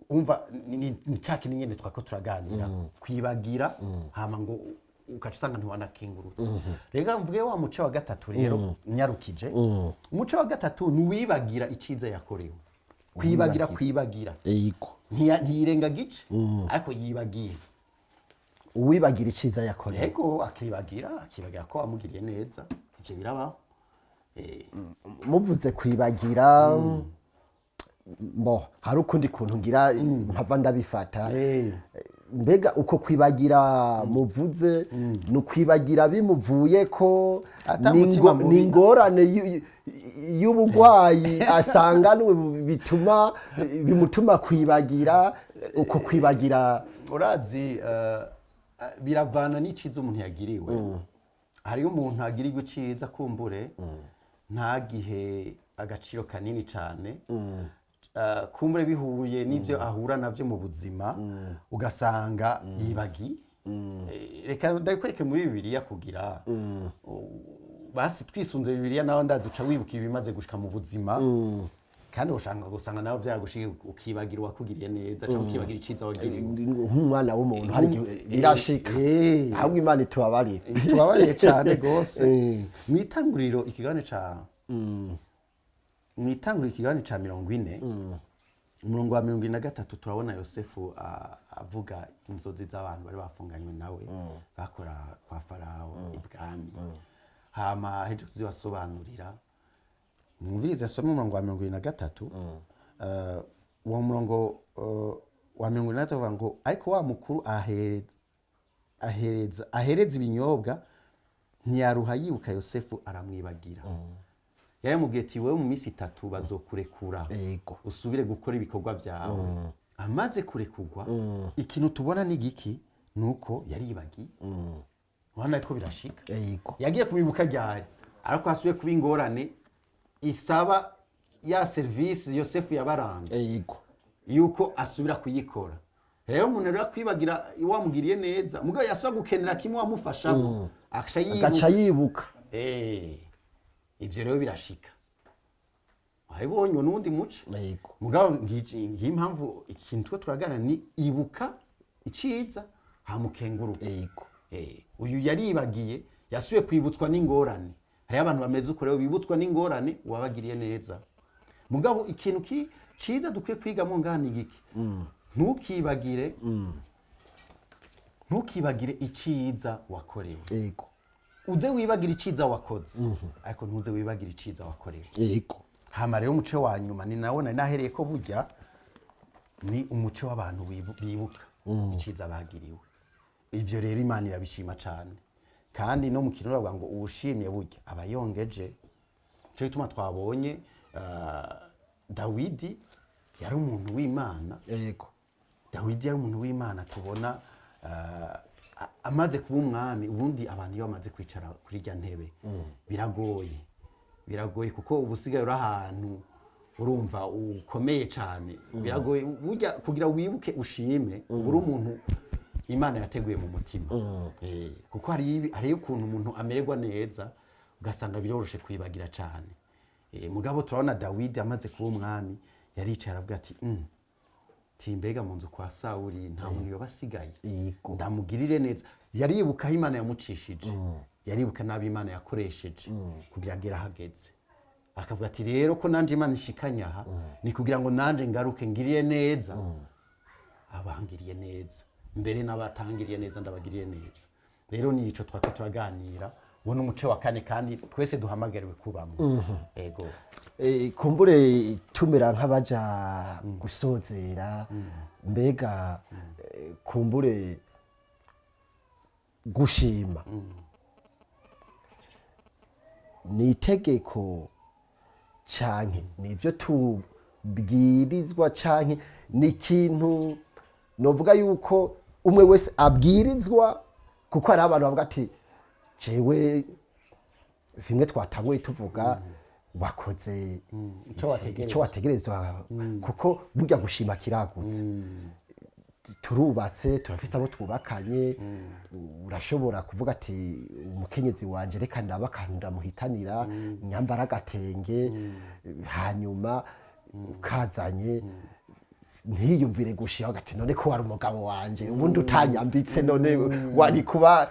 umva, ni ca kintu nyene twako turaganira, kwibagira, hama ngo ugaca usanga ntiwanakengurutse. Reka mvuge wa muce wa gatatu rero nyarukije. Umuce wa gatatu ni uwibagira iciza yakorewe. Kwibagira, kwibagira. Ntiyirenga gice, ariko yibagiye. Uwibagira iciza yakorewe. Yego, akibagira ko wamugiriye neza. Ivyo birabaho. Muvuze kwibagira, mbo hari ukundi kuntu ngira mpava ndabifata. Mbega uko kwibagira muvuze ni ukwibagira bimuvuye ko Ata ni mutima mubi. ni ingorane y'ubugwayi asanganwe bituma bimutuma kwibagira uko kwibagira? Urazi, biravana n'iciza umuntu yagiriwe. Hariyo umuntu agirirwa iciza, kumbure ntagihe agaciro kanini cyane. Kumbure bihuye n'ibyo ahura navyo mu buzima, ugasanga yibagiye. Reka ndabikwereke muri Bibiliya kugira basi twisunze Bibiliya, nawe ndazi uca wibuka ibimaze gushika mu buzima, kandi usanga nawe byaragushikiye ukibagira uwakugiriye neza cyangwa ukibagira iciza wagiriwe. Nk'umwana w'umuntu hari igihe birashika. Ahubwo Imana itubabarire. Tubabariye cyane rwose. Mu itanguriro ikigabane ca mu itanguriro ikigabane ca 40, umurongo wa 43, turabona Yosefu avuga inzozi z'abantu bari bafunganywe nawe, bakora kwa Farawo ibwami. Hama heje kuzibasobanurira. Mwumvirize, asome umurongo wa 43. Uwo murongo wa 43 uvuga ngo ariko wa mukuru ahereza ibinyobwa ntiyaruha yibuka Yosefu, aramwibagira. Yaramubwiye ati wowe mu minsi 3 bazokurekura, usubire gukora ibikorwa byawe. Amaze kurekurwa, ikintu tubona ni giki? Nuko yaribagiye. Urabona ko birashika. Yagiye kubibuka ryari? Ariko hasubiye kuba ingorane isaba ya serivisi Yosefu yabaranga yuko asubira kuyikora. Rero umuntu rero kwibagira wamugiriye neza, mugabo yasubira gukenera kimwe wamufashamo, akaca yibuka. Agaca yibuka. Ivyo rero birashika, wabibonye n'uwundi muce. Mugabo ngiyi impamvu ikintu two turaganira ni ibuka iciza hamukenguruka. Uyu yaribagiye, yasubiye kwibutswa n'ingorane. Hariho abantu bameze uko rero, bibutswa n'ingorane uwabagiriye neza. Mugabo ikintu kiri ciza dukwiye kwigamo ngaha ni igiki? Ntukibagire, ntukibagire iciza wakorewe. Uze wibagire iciza wakoze, ariko ntuze wibagire iciza wakorewe. Hama rero umuce wa nyuma ni nawo nari nahereye ko burya ni umuco w'abantu bibuka iciza bagiriwe. Ivyo rero Imana irabishima cane, kandi no mu kirundi bavuga ngo uwushimye burya aba yongeje. Nico gituma twabonye Dawidi yari umuntu w'Imana. Dawidi yari umuntu w'Imana, tubona amaze kuba umwami. Ubundi abantu iyo bamaze kwicara kuri irya ntebe biragoye, biragoye, kuko uba usigaye uri ahantu urumva ukomeye cyane. Biragoye burya kugira wibuke ushime. Uba uri umuntu Imana yateguye mu mutima. Kuko hari ukuntu umuntu amererwa neza ugasanga biroroshe kwibagira cyane. Mugabo turabona Dawidi amaze kuba umwami yaricaye aravuga ati: "Timbega mu nzu kwa Sawuli nta muntu yoba asigaye ndamugirire neza?" Yaribuka aho Imana yamucishije, yaribuka n'abo Imana yakoresheje kugira agere aho ageze, akavuga ati: "Rero ko nanje Imana ishikanye aha, ni kugira ngo nanje ngaruke ngirire neza abangiriye neza, mbere n'abatangiriye neza ndabagiriye neza." Rero ni ico twako turaganira. Uwo ni umuce wa kane kandi twese duhamagariwe kubamo. Ego. Kumbure tumera nk'abaja gusozera, mbega kumbure gushima ni itegeko canke nivyo tubwirizwa, canke ni ikintu novuga yuko umwe wese abwirizwa? Kuko hariho abantu bavuga ati: "Jewe bimwe twatanguye tuvuga, wakoze Ico wategerezwa. icyo wategerezwa." Kuko burya gushima kiragutse. Turubatse, turafise abo twubakanye, urashobora kuvuga ati: "Umukenyezi wanje, reka ndaba akantu ndamuhitanira, nyambara agatenge." Hanyuma ukazanye, ntiyumvire gushima, ati: "None ko wari umugabo wanje ubundi utanyambitse, none wari kuba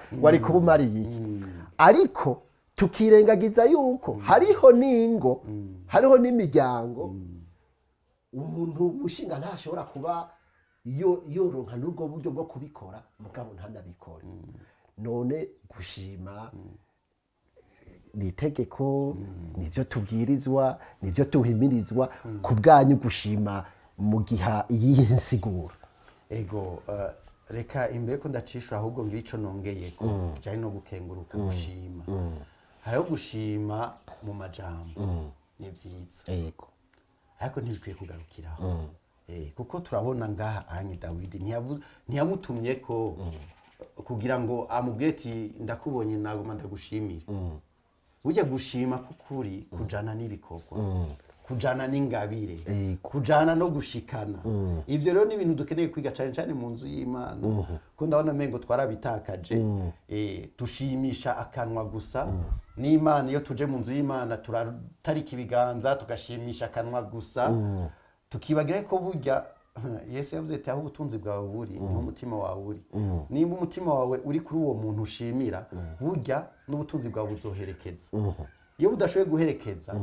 umariye iki?" Ariko tukirengagiza yuko hariho n'ingo, hariho n'imiryango, umuntu mushinga ntashobora kuba yoronka n'ubwo buryo bwo kubikora, mugabo ntanabikore. None gushima ni itegeko, nivyo tubwirizwa, nivyo tuhimirizwa? Ku bwanyu gushima mu giha iyihe nsiguro? Ego, reka imbere ko ndacishura, ahubwo ngira ico nongeyeko bijanye no gukenguruka, gushima. Hariho gushima mu majambo, ni vyiza, ariko ntibikwiye kugarukiraho. Kuko turabona ngaha anye Dawidi ntiyamutumye ko kugira ngo amubwire ati: "Ndakubonye, naguma ndagushimira." Burya gushima k'ukuri kujana n'ibikorwa, kujana n'ingabire, kujana no gushikana. Ivyo rero ni ibintu dukeneye kwiga cane cane mu nzu y'Imana, ko ndabona mengo twarabitakaje. Dushimisha akanwa gusa n'Imana. Iyo tuje mu nzu y'Imana turatarika ibiganza, tugashimisha akanwa gusa, tukibagira ko burya Yesu yavuze ati: "Aho ubutunzi bwawe buri niho umutima wawe uri." Nimba umutima wawe uri kuri uwo muntu ushimira, burya n'ubutunzi bwawe buzoherekeza. Iyo budashoboye guherekeza,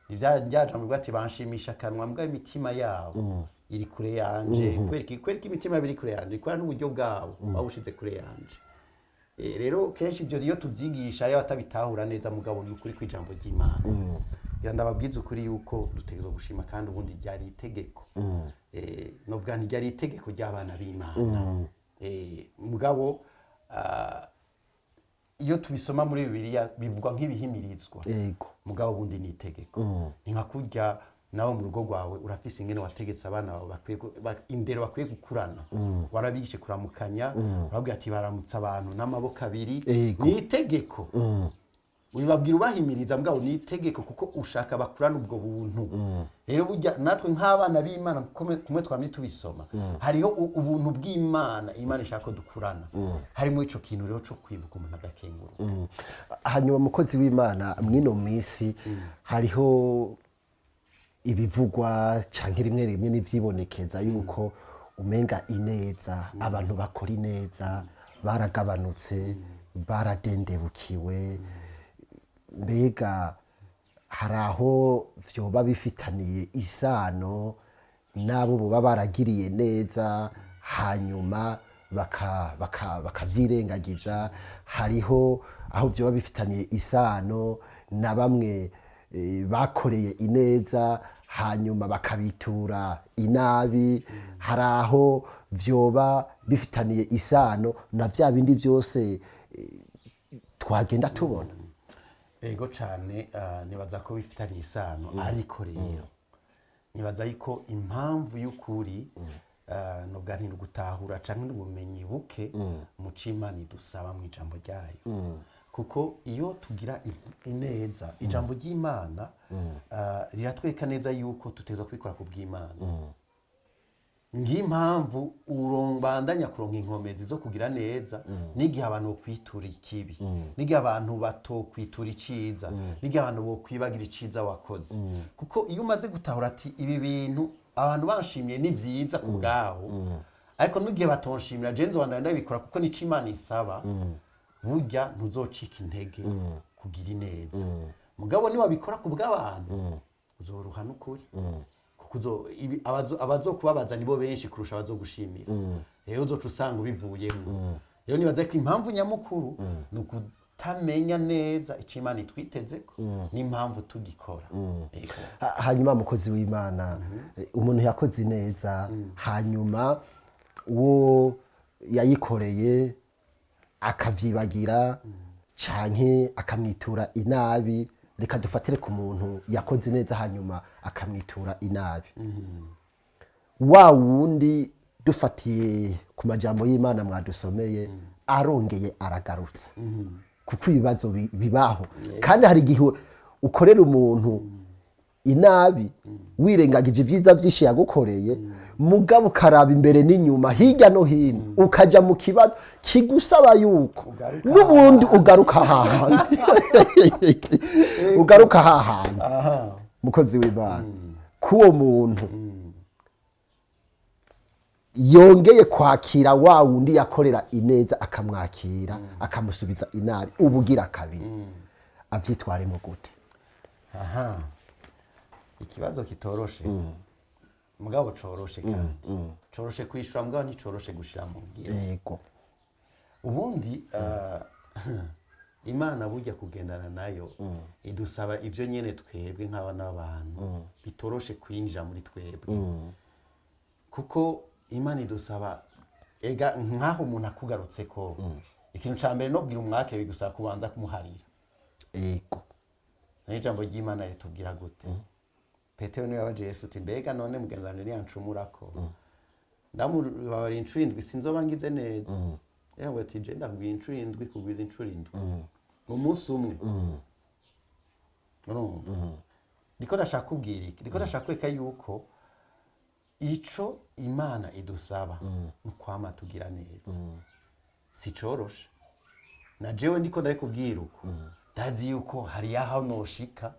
ni bya jambo bivuga ati: "Banshimisha akanwa, mbwa imitima yabo iri kure yanje." Kubera ko imitima yabo iri kure yanje, kubera n'uburyo bwabo bawushize kure yanje. Rero kenshi ibyo iyo tubyigisha hariho abatabitahura neza, mugabo ni ukuri kw'ijambo ry'Imana. Ngira ndababwiza ukuri yuko dutegerezwa gushima, kandi ubundi ryari itegeko. Novuga nti ryari itegeko ry'abana b'Imana. Mugabo iyo tubisoma muri Bibiliya bivugwa nk'ibihimirizwa, mugabo ubundi ni itegeko. Ni nka kurya nawe mu rugo rwawe urafise ingene wategetse abana bawe bakwiye indero bakwiye gukurana. Warabigishe kuramukanya, urababwira ati: "Baramutse abantu n'amaboko abiri." Ni itegeko, ubibabwira ubahimiriza, mugabo ni itegeko kuko ushaka bakurana ubwo buntu. Rero burya natwe nk'abana b'Imana, kumwe twamye tubisoma, hariho ubuntu bw'Imana Imana ishaka ko dukurana, harimo ico kintu rero co kwibuka umuntu agakenguruka. Hanyuma mukozi w'Imana, mw'ino minsi hariho ibivugwa canke rimwe rimwe n'ivyibonekeza yuko umenga ineza, abantu bakora ineza baragabanutse, baradendebukiwe. Mbega hari aho vyoba bifitaniye isano n'abo boba baragiriye neza, hanyuma bakavyirengagiza? Hariho aho vyoba bifitaniye isano na bamwe bakoreye ineza, hanyuma bakabitura inabi? Hari aho vyoba bifitaniye isano na vya bindi byose twagenda tubona? Ego cyane, nibaza ko bifitanye isano, ariko rero nibaza yuko impamvu y'ukuri nubwa gutahura cyangwa n'ubumenyi buke mu c'Imana idusaba mu ijambo ryayo, kuko iyo tugira ineza, ijambo ry'Imana riratwereka neza yuko tuteza kubikora ku bw'Imana. Ng'impamvu urobandanya kuronka inkomezi zo kugira neza n'igihe abantu bokwitura ikibi, n'igihe abantu batokwitura iciza, n'igihe abantu bokwibagira iciza wakoze, kuko iyo umaze gutahura ati ibi bintu abantu banshimiye ni byiza ku bwabo, ariko n'igihe batonshimira je nzobandanya ndabikora kuko nico Imana isaba, burya ntuzocika intege kugira ineza. Mugabo niwabikora ku bw'abantu uzoruha n'ukuri, kuko abazokubabaza nibo benshi kurusha abazogushimira. Rero uzoca usanga ubivuyemo. Rero nibaza ko impamvu nyamukuru ni ukutamenya neza icyo Imana itwitezeko n'impamvu tugikora. Ego. Hanyuma mukozi w'Imana, umuntu yakoze neza, hanyuma uwo yayikoreye akavyibagira canke akamwitura inabi, reka dufatire ku muntu yakoze neza hanyuma akamwitura inabi, wa wundi dufatiye ku majambo y'Imana mwadusomeye, arongeye aragarutse, kuko ibibazo bibaho, kandi hari igihe ukorera umuntu inabi wirengagije ibyiza byinshi yagukoreye, mugabo ukaraba imbere n'inyuma, hirya no hino, ukaja mu kibazo kigusaba yuko Ugaruka n'ubundi ugaruka hahandi, ugaruka hahandi. Mukozi w'Imana, k'uwo muntu yongeye kwakira wa wundi yakorera ineza, akamwakira akamusubiza inabi ubugira kabiri, avyitwaremo gute? Aha, ikibazo kitoroshe, mugabo coroshe, kandi coroshe kwishura, mugabo nticoroshe gushira mu ngiro. Ubundi Imana burya kugendana nayo idusaba ibyo nyene twebwe nk'abana b'abantu bitoroshe kwinjira muri twebwe, kuko Imana idusaba ega nk'aho umuntu akugarutse ko ikintu ca mbere no kugira umwake bigusaba kubanza kumuharira. Naho ijambo ry'Imana ritubwira gute? Petero niwe yabaje Yesu uti: "Mbega none mugenzi wanje niyancumurako ndamubabarira incuro indwi, sinzoba ngize neza?" Yaravuga ati: "Je ndakubwira, incuro indwi kugwiza incuro indwi mu munsi umwe." Urumva ndiko ndashaka kubwira iki? Ndiko ndashaka kwereka yuko ico Imana idusaba ni ukwama tugira neza. Si coroshe, na jewe ndiko ndabikubwira uko, ndazi yuko hari aho noshika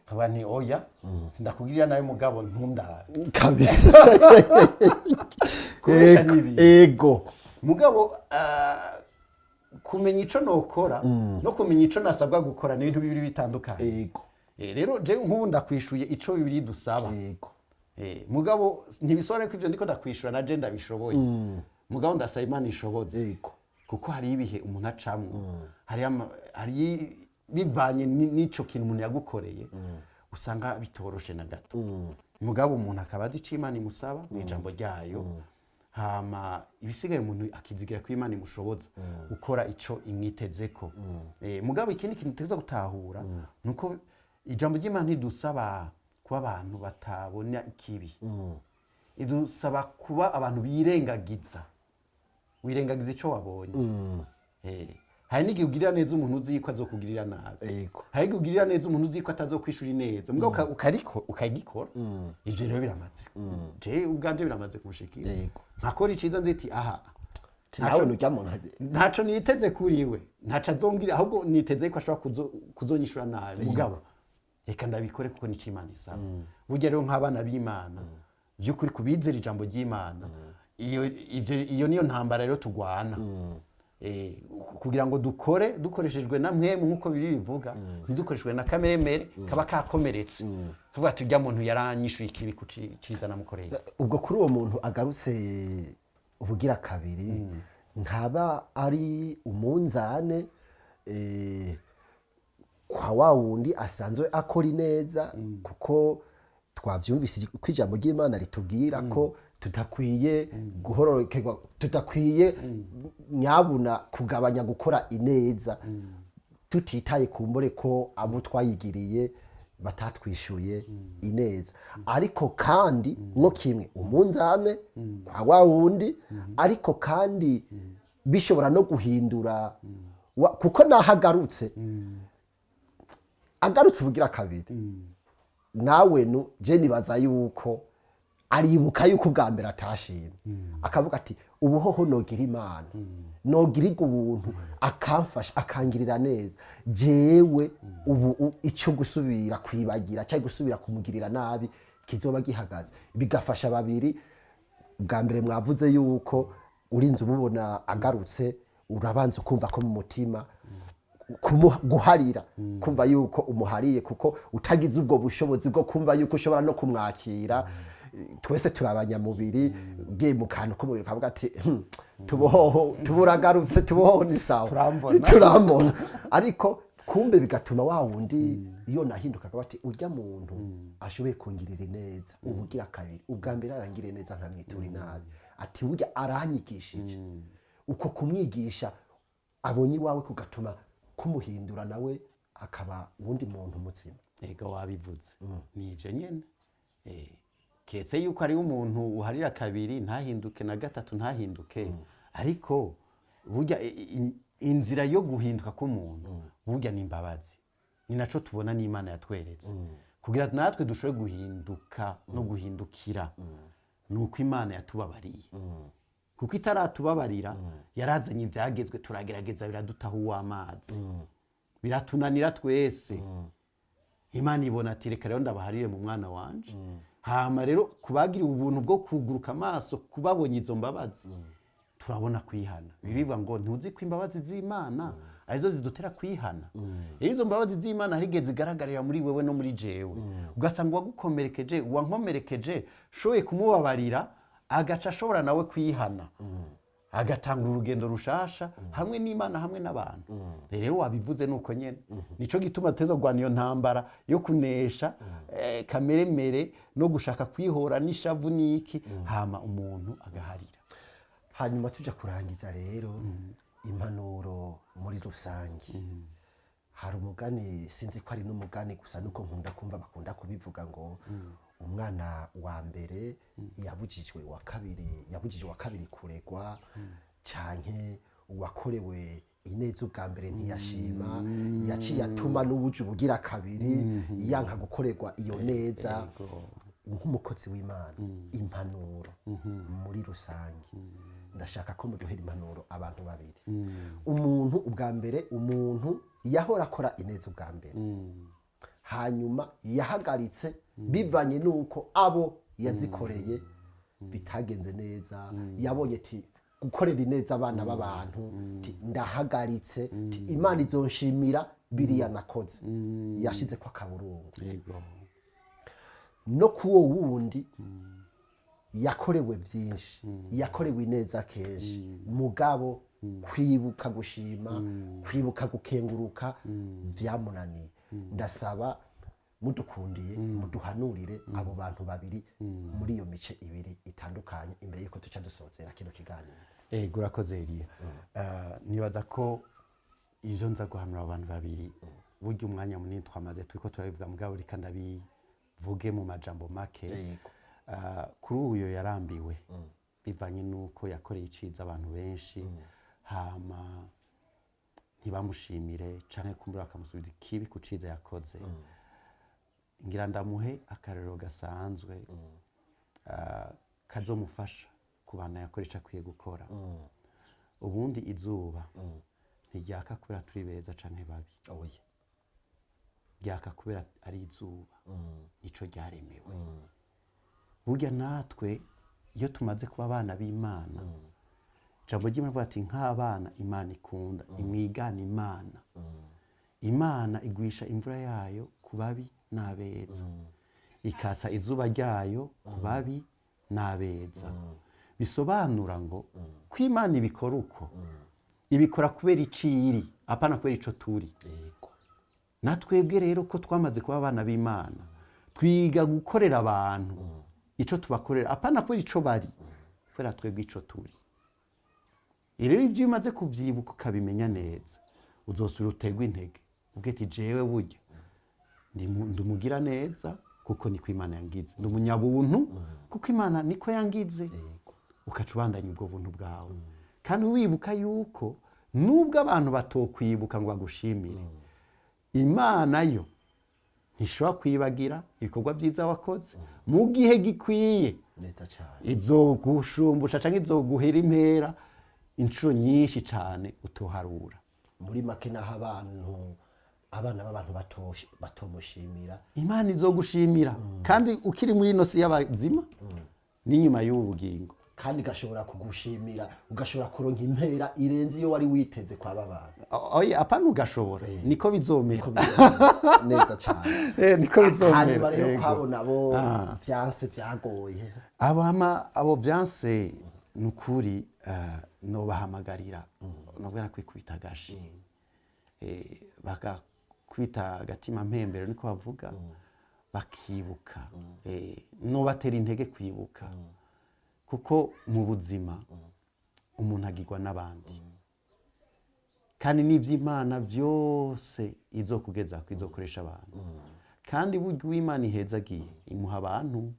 nkaba nti: "Oya, sindakugirira nawe, mugabo ntundabe." Kubesha n'ibintu. Mugabo kumenya ico nokora no kumenya ico nasabwa gukora ni ibintu bibiri bitandukanye. Rero je nk'ubu ndakwishuye ico bibiri dusaba. Mugabo ntibisobanura ko ivyo ndiko ndakwishura na je ndabishoboye, mugabo ndasaba Imana ishoboze, kuko hari ibihe umuntu acamwo, hari bivanye n'ico kintu umuntu yagukoreye, usanga bitoroshe na gato. Mugabo umuntu akaba azi ico Imana imusaba mu ijambo ryayo, hama ibisigaye umuntu akizigira ko Imana imushoboza gukora ico imwitezeko. Mugabo ikindi kintu tuza gutahura nuko ijambo ry'Imana ntidusaba kuba abantu batabona ikibi, idusaba kuba abantu birengagiza, wirengagiza ico wabonye. Hari n'igihe ugirira neza umuntu uzi yuko azokugirira nabi. Hari igihe ugirira neza umuntu uzi yuko atazokwishura ineza, mugabo ukariko ukagikora. Ivyo rero biramaze, je ubwanje biramaze kunshikira, nkakora iciza nzi ati aha nawe nurya muntu ntaco niteze kuri we, ntaco azongira, ahubwo niteze ko ashobora kuzonyishura nabi, mugabo reka ndabikore kuko nico Imana isaba. Burya rero nk'abana b'Imana by'ukuri, kubizera ijambo ry'Imana, iyo ivyo iyo niyo ntambara rero tugwana. Kugira ngo dukore dukoreshejwe na mwemu nk'uko biri bivuga, ntidukoreshejwe na kameremere kaba kakomeretse, tuvuga ati urya muntu yaranyishuye ikibi ku ciza namukoreye. Ubwo kuri uwo muntu agarutse ubugira kabiri, ntaba ari umunzane kwa wa wundi asanzwe akora ineza, kuko twavyumvise ko ijambo ry'Imana ritubwira ko tudakwiye guhororokerwa, tudakwiye nyabuna kugabanya gukora ineza, tutitaye kumbure ko abo twayigiriye batatwishuye ineza. Ariko kandi nko kimwe umunzane kwa wa wundi, ariko kandi bishobora no guhindura kuko naho agarutse, agarutse ubugira kabiri, nawe nu je nibaza yuko aribuka yuko ubwa mbere atashimye, akavuga ati ubu hoho nogira Imana, nogirirwa ubuntu akamfasha, akangirira neza, jewe ubu icyo gusubira kwibagira cyangwa gusubira kumugirira nabi kizoba gihagaze. Bigafasha babiri. Bwa mbere mwavuze yuko urinze umubona agarutse, urabanza ukumva ko mu mutima guharira, kumva yuko umuhariye, kuko utagize ubwo bushobozi bwo kumva yuko ushobora no kumwakira. Twese turi abanyamubiri, ugiye mu kantu k'umubiri ukavuga ati tubohoho, tuburagarutse, tubohoho, ni sawa." Turambona. Turambona. Ariko kumbe bigatuma wa wundi iyo nahinduka akavuga ati urya muntu ashoboye kungirira neza ubugira kabiri, ubwa mbere arangiriye neza nkamwitura inabi, ati burya aranyigishije. Uko kumwigisha abonye iwawe kugatuma kumuhindura, nawe akaba uwundi muntu muzima. Ego, wabivuze, ni ibyo nyene. Keretse yuko ari umuntu uharira kabiri ntahinduke, na gatatu ntahinduke. Ariko burya inzira yo guhinduka k'umuntu burya ni imbabazi. Ni naco tubona n'Imana yatweretse kugira natwe dushobore guhinduka no guhindukira, ni uko Imana yatubabariye, kuko itaratubabarira yarazanye ibyagezwe, turagerageza biradutaha uw'amazi, biratunanira twese. Imana ibona ati reka rero ndabaharire mu mwana wanje. Hama rero kubagiriwe ubuntu bwo kuguruka amaso, kubabonye izo mbabazi, turabona kwihana. Bibivuga ngo ntuzi ko imbabazi z'Imana arizo zidutera kwihana. Rero izo mbabazi z'Imana hari igihe zigaragarira muri wewe no muri jewe, ugasanga uwagukomerekeje, uwankomerekeje, shoboye kumubabarira, agaca ashobora nawe kwihana, agatanga urugendo rushasha hamwe n'Imana, hamwe n'abantu. Rero wabivuze, nuko nyene nico gituma tuteza kurwana iyo ntambara yo kunesha kameremere no gushaka kwihora n'ishavu n'iki, hama umuntu agaharira. Hanyuma tuja kurangiza rero, impanuro muri rusange. Hari umugani, sinzi ko ari n'umugani gusa, nuko nkunda kumva bakunda kubivuga ngo umwana wa mbere yabujijwe wa kabiri, yabujijwe wa kabiri kuregwa, canke uwakorewe ineza ubwa mbere ntiyashima, yaciye atuma n'ubuju bugira kabiri yanka gukorerwa iyo neza. Nk'umukozi w'Imana, impanuro muri rusange, ndashaka ko muduhera impanuro abantu babiri: umuntu ubwa mbere, umuntu yahora akora ineza ubwa mbere, hanyuma yahagaritse bivanye n'uko abo yazikoreye bitagenze neza, yabonye ati gukorera ineza abana b'abantu, ti ndahagaritse, ti Imana izonshimira biriya nakoze, yashize ko akaburungu. No kuwo wundi yakorewe byinshi, yakorewe ineza kenshi, mugabo kwibuka gushima, kwibuka gukenguruka vyamunaniye. Ndasaba mudukundiye muduhanurire abo bantu babiri muri iyo mice ibiri itandukanye, imbere yuko tuca dusozera kino kiganiro. Ego, urakoze Eliya. Nibaza ko ivyo nza guhanura abantu babiri, burya umwanya munini twamaze turiko turabivuga, mugabo reka ndabivuge mu majambo make. Kuri uyo yarambiwe bivanye n'uko yakoreye iciza abantu benshi, hama ntibamushimire canke kumbura bakamusubiza ikibi ku ciza yakoze, ngira ndamuhe akarorero gasanzwe kazomufasha kubana yakora ico akwiye gukora. Ubundi izuba ntiryaka kubera turi beza canke babi. Oya. Ryaka kubera ari izuba, nico ryaremewe. Burya natwe iyo tumaze kuba abana b'Imana, Ijambo ry'Imana rivuga ati nk'abana Imana ikunda, imwigana Imana. Imana igwisha imvura yayo ku babi n'abeza, ikatsa izuba ryayo ku babi n'abeza. Bisobanura ngo ko Imana ibikora uko ibikora kubera iciri, apana kubera ico turi. Natwebwe rero ko twamaze kuba abana b'Imana, twiga gukorera abantu ico tubakorera, apana kubera ico bari, kubera twebwe ico turi. Rero ibyo umaze kubyibuka ukabimenya neza, uzosubira uterwe intege uvuge ati jewe burya ndumugira neza kuko niko Imana yangize, ndi umunyabuntu kuko Imana niko yangize. Ukaca ubandanya ubwo buntu bwawe, kandi wibuka yuko nubwo abantu batokwibuka ngo bagushimire, Imana yo ntishobora kwibagira ibikorwa byiza wakoze. Mu gihe gikwiye Neza cyane. izogushumbusha cyangwa izoguhera impera inshuro nyinshi cyane utoharura. Muri make, naho abantu, abana b'abantu batomushimira, Imana izogushimira, kandi ukiri muri ino si y'abazima n'inyuma y'ubu bugingo. Kandi igashobora kugushimira, ugashobora kuronka impera irenze iyo wari witeze kwa bantu. Oya, apana ugashobora, niko bizomera. Niko bizomera. Neza cyane. Niko bizomera. Hanyuma rero kwabo nabo vyanse, vyagoye? Abama abo byanse, ni ukuri nobahamagarira nobwo kwikubita agashi, bagakwita agatima mpembero, niko bavuga, bakibuka. Nobatera intege kwibuka, kuko mu buzima umuntu agirwa n'abandi, kandi n'iby'Imana byose izokugeza izokoresha abantu. Kandi burya uw'Imana ihezagiye imuha abantu.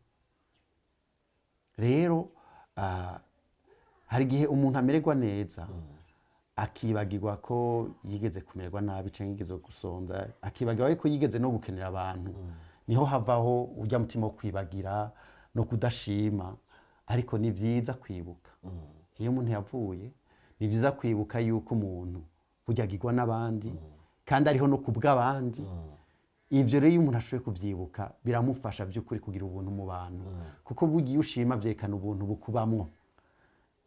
Rero hari igihe umuntu amererwa neza akibagirwa ko yigeze kumererwa nabi cyangwa yigeze gusonza, akibagirwa ko yigeze no gukenera abantu. Niho havaho ujya mutima wo kwibagira no kudashima. Ariko ni byiza kwibuka iyo umuntu yavuye, ni byiza kwibuka yuko umuntu burya agirwa n'abandi, kandi ariho no ku bw'abandi. Ibyo rero iyo umuntu ashoboye kubyibuka biramufasha by'ukuri kugira ubuntu mu bantu, kuko burya iyo ushima byerekana ubuntu bukubamwo.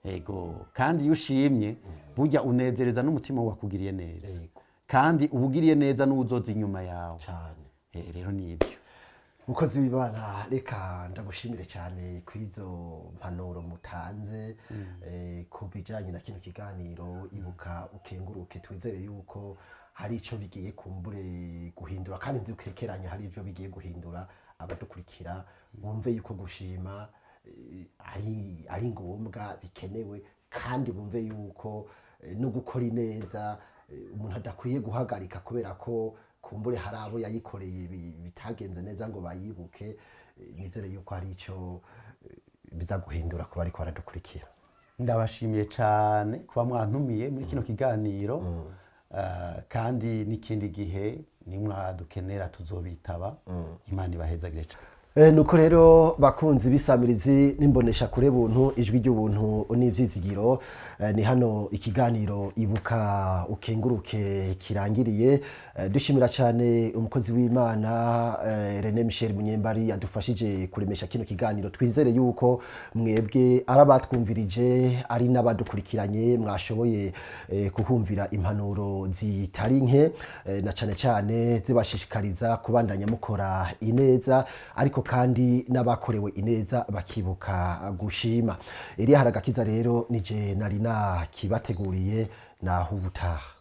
Ego, kandi iyo ushimye burya unezereza n'umutima wakugiriye neza, kandi uba ugiriye neza n'uwuzoza inyuma yawe. Cyane. Rero ni ibyo. Mukozi w'Imana, reka ndagushimire cyane kw'izo mpanuro mutanze ku bijyanye na kino kiganiro Ibuka Ukenguruke. Twizere yuko hari icyo bigiye kumbure guhindura, kandi ntidukekeranye, hari ibyo bigiye guhindura. Abadukurikira bumve yuko gushima ari ngombwa, bikenewe, kandi bumve yuko no gukora ineza umuntu adakwiye guhagarika kubera ko kumbure hari abo yayikoreye bitagenze neza ngo bayibuke. Nizere yuko hari icyo biza guhindura kuba ariko baradukurikira. Ndabashimiye cyane kuba mwantumiye muri kino kiganiro. Kandi n'ikindi gihe nimwadukenera tuzobitaba. Imana ibahezagire cyane. Nuko rero bakunzi bisamirizi n'imbonesha kure buntu, Ijwi ry'Ubuntu n'Ivyizigiro, ni hano ikiganiro Ibuka Ukenguruke kirangiriye. Dushimira cyane umukozi w'Imana René Michel Munyembari yadufashije kuremesha kino kiganiro. Twizere yuko mwebwe ari abatwumvirije, ari n'abadukurikiranye, mwashoboye kuhumvira impanuro zitari nke, na cyane cyane zibashishikariza kubandanya mukora ineza, ariko kandi n'abakorewe ineza bakibuka gushima. Eliya Haragakiza rero nije nari nakibateguriye, naho ubutaha.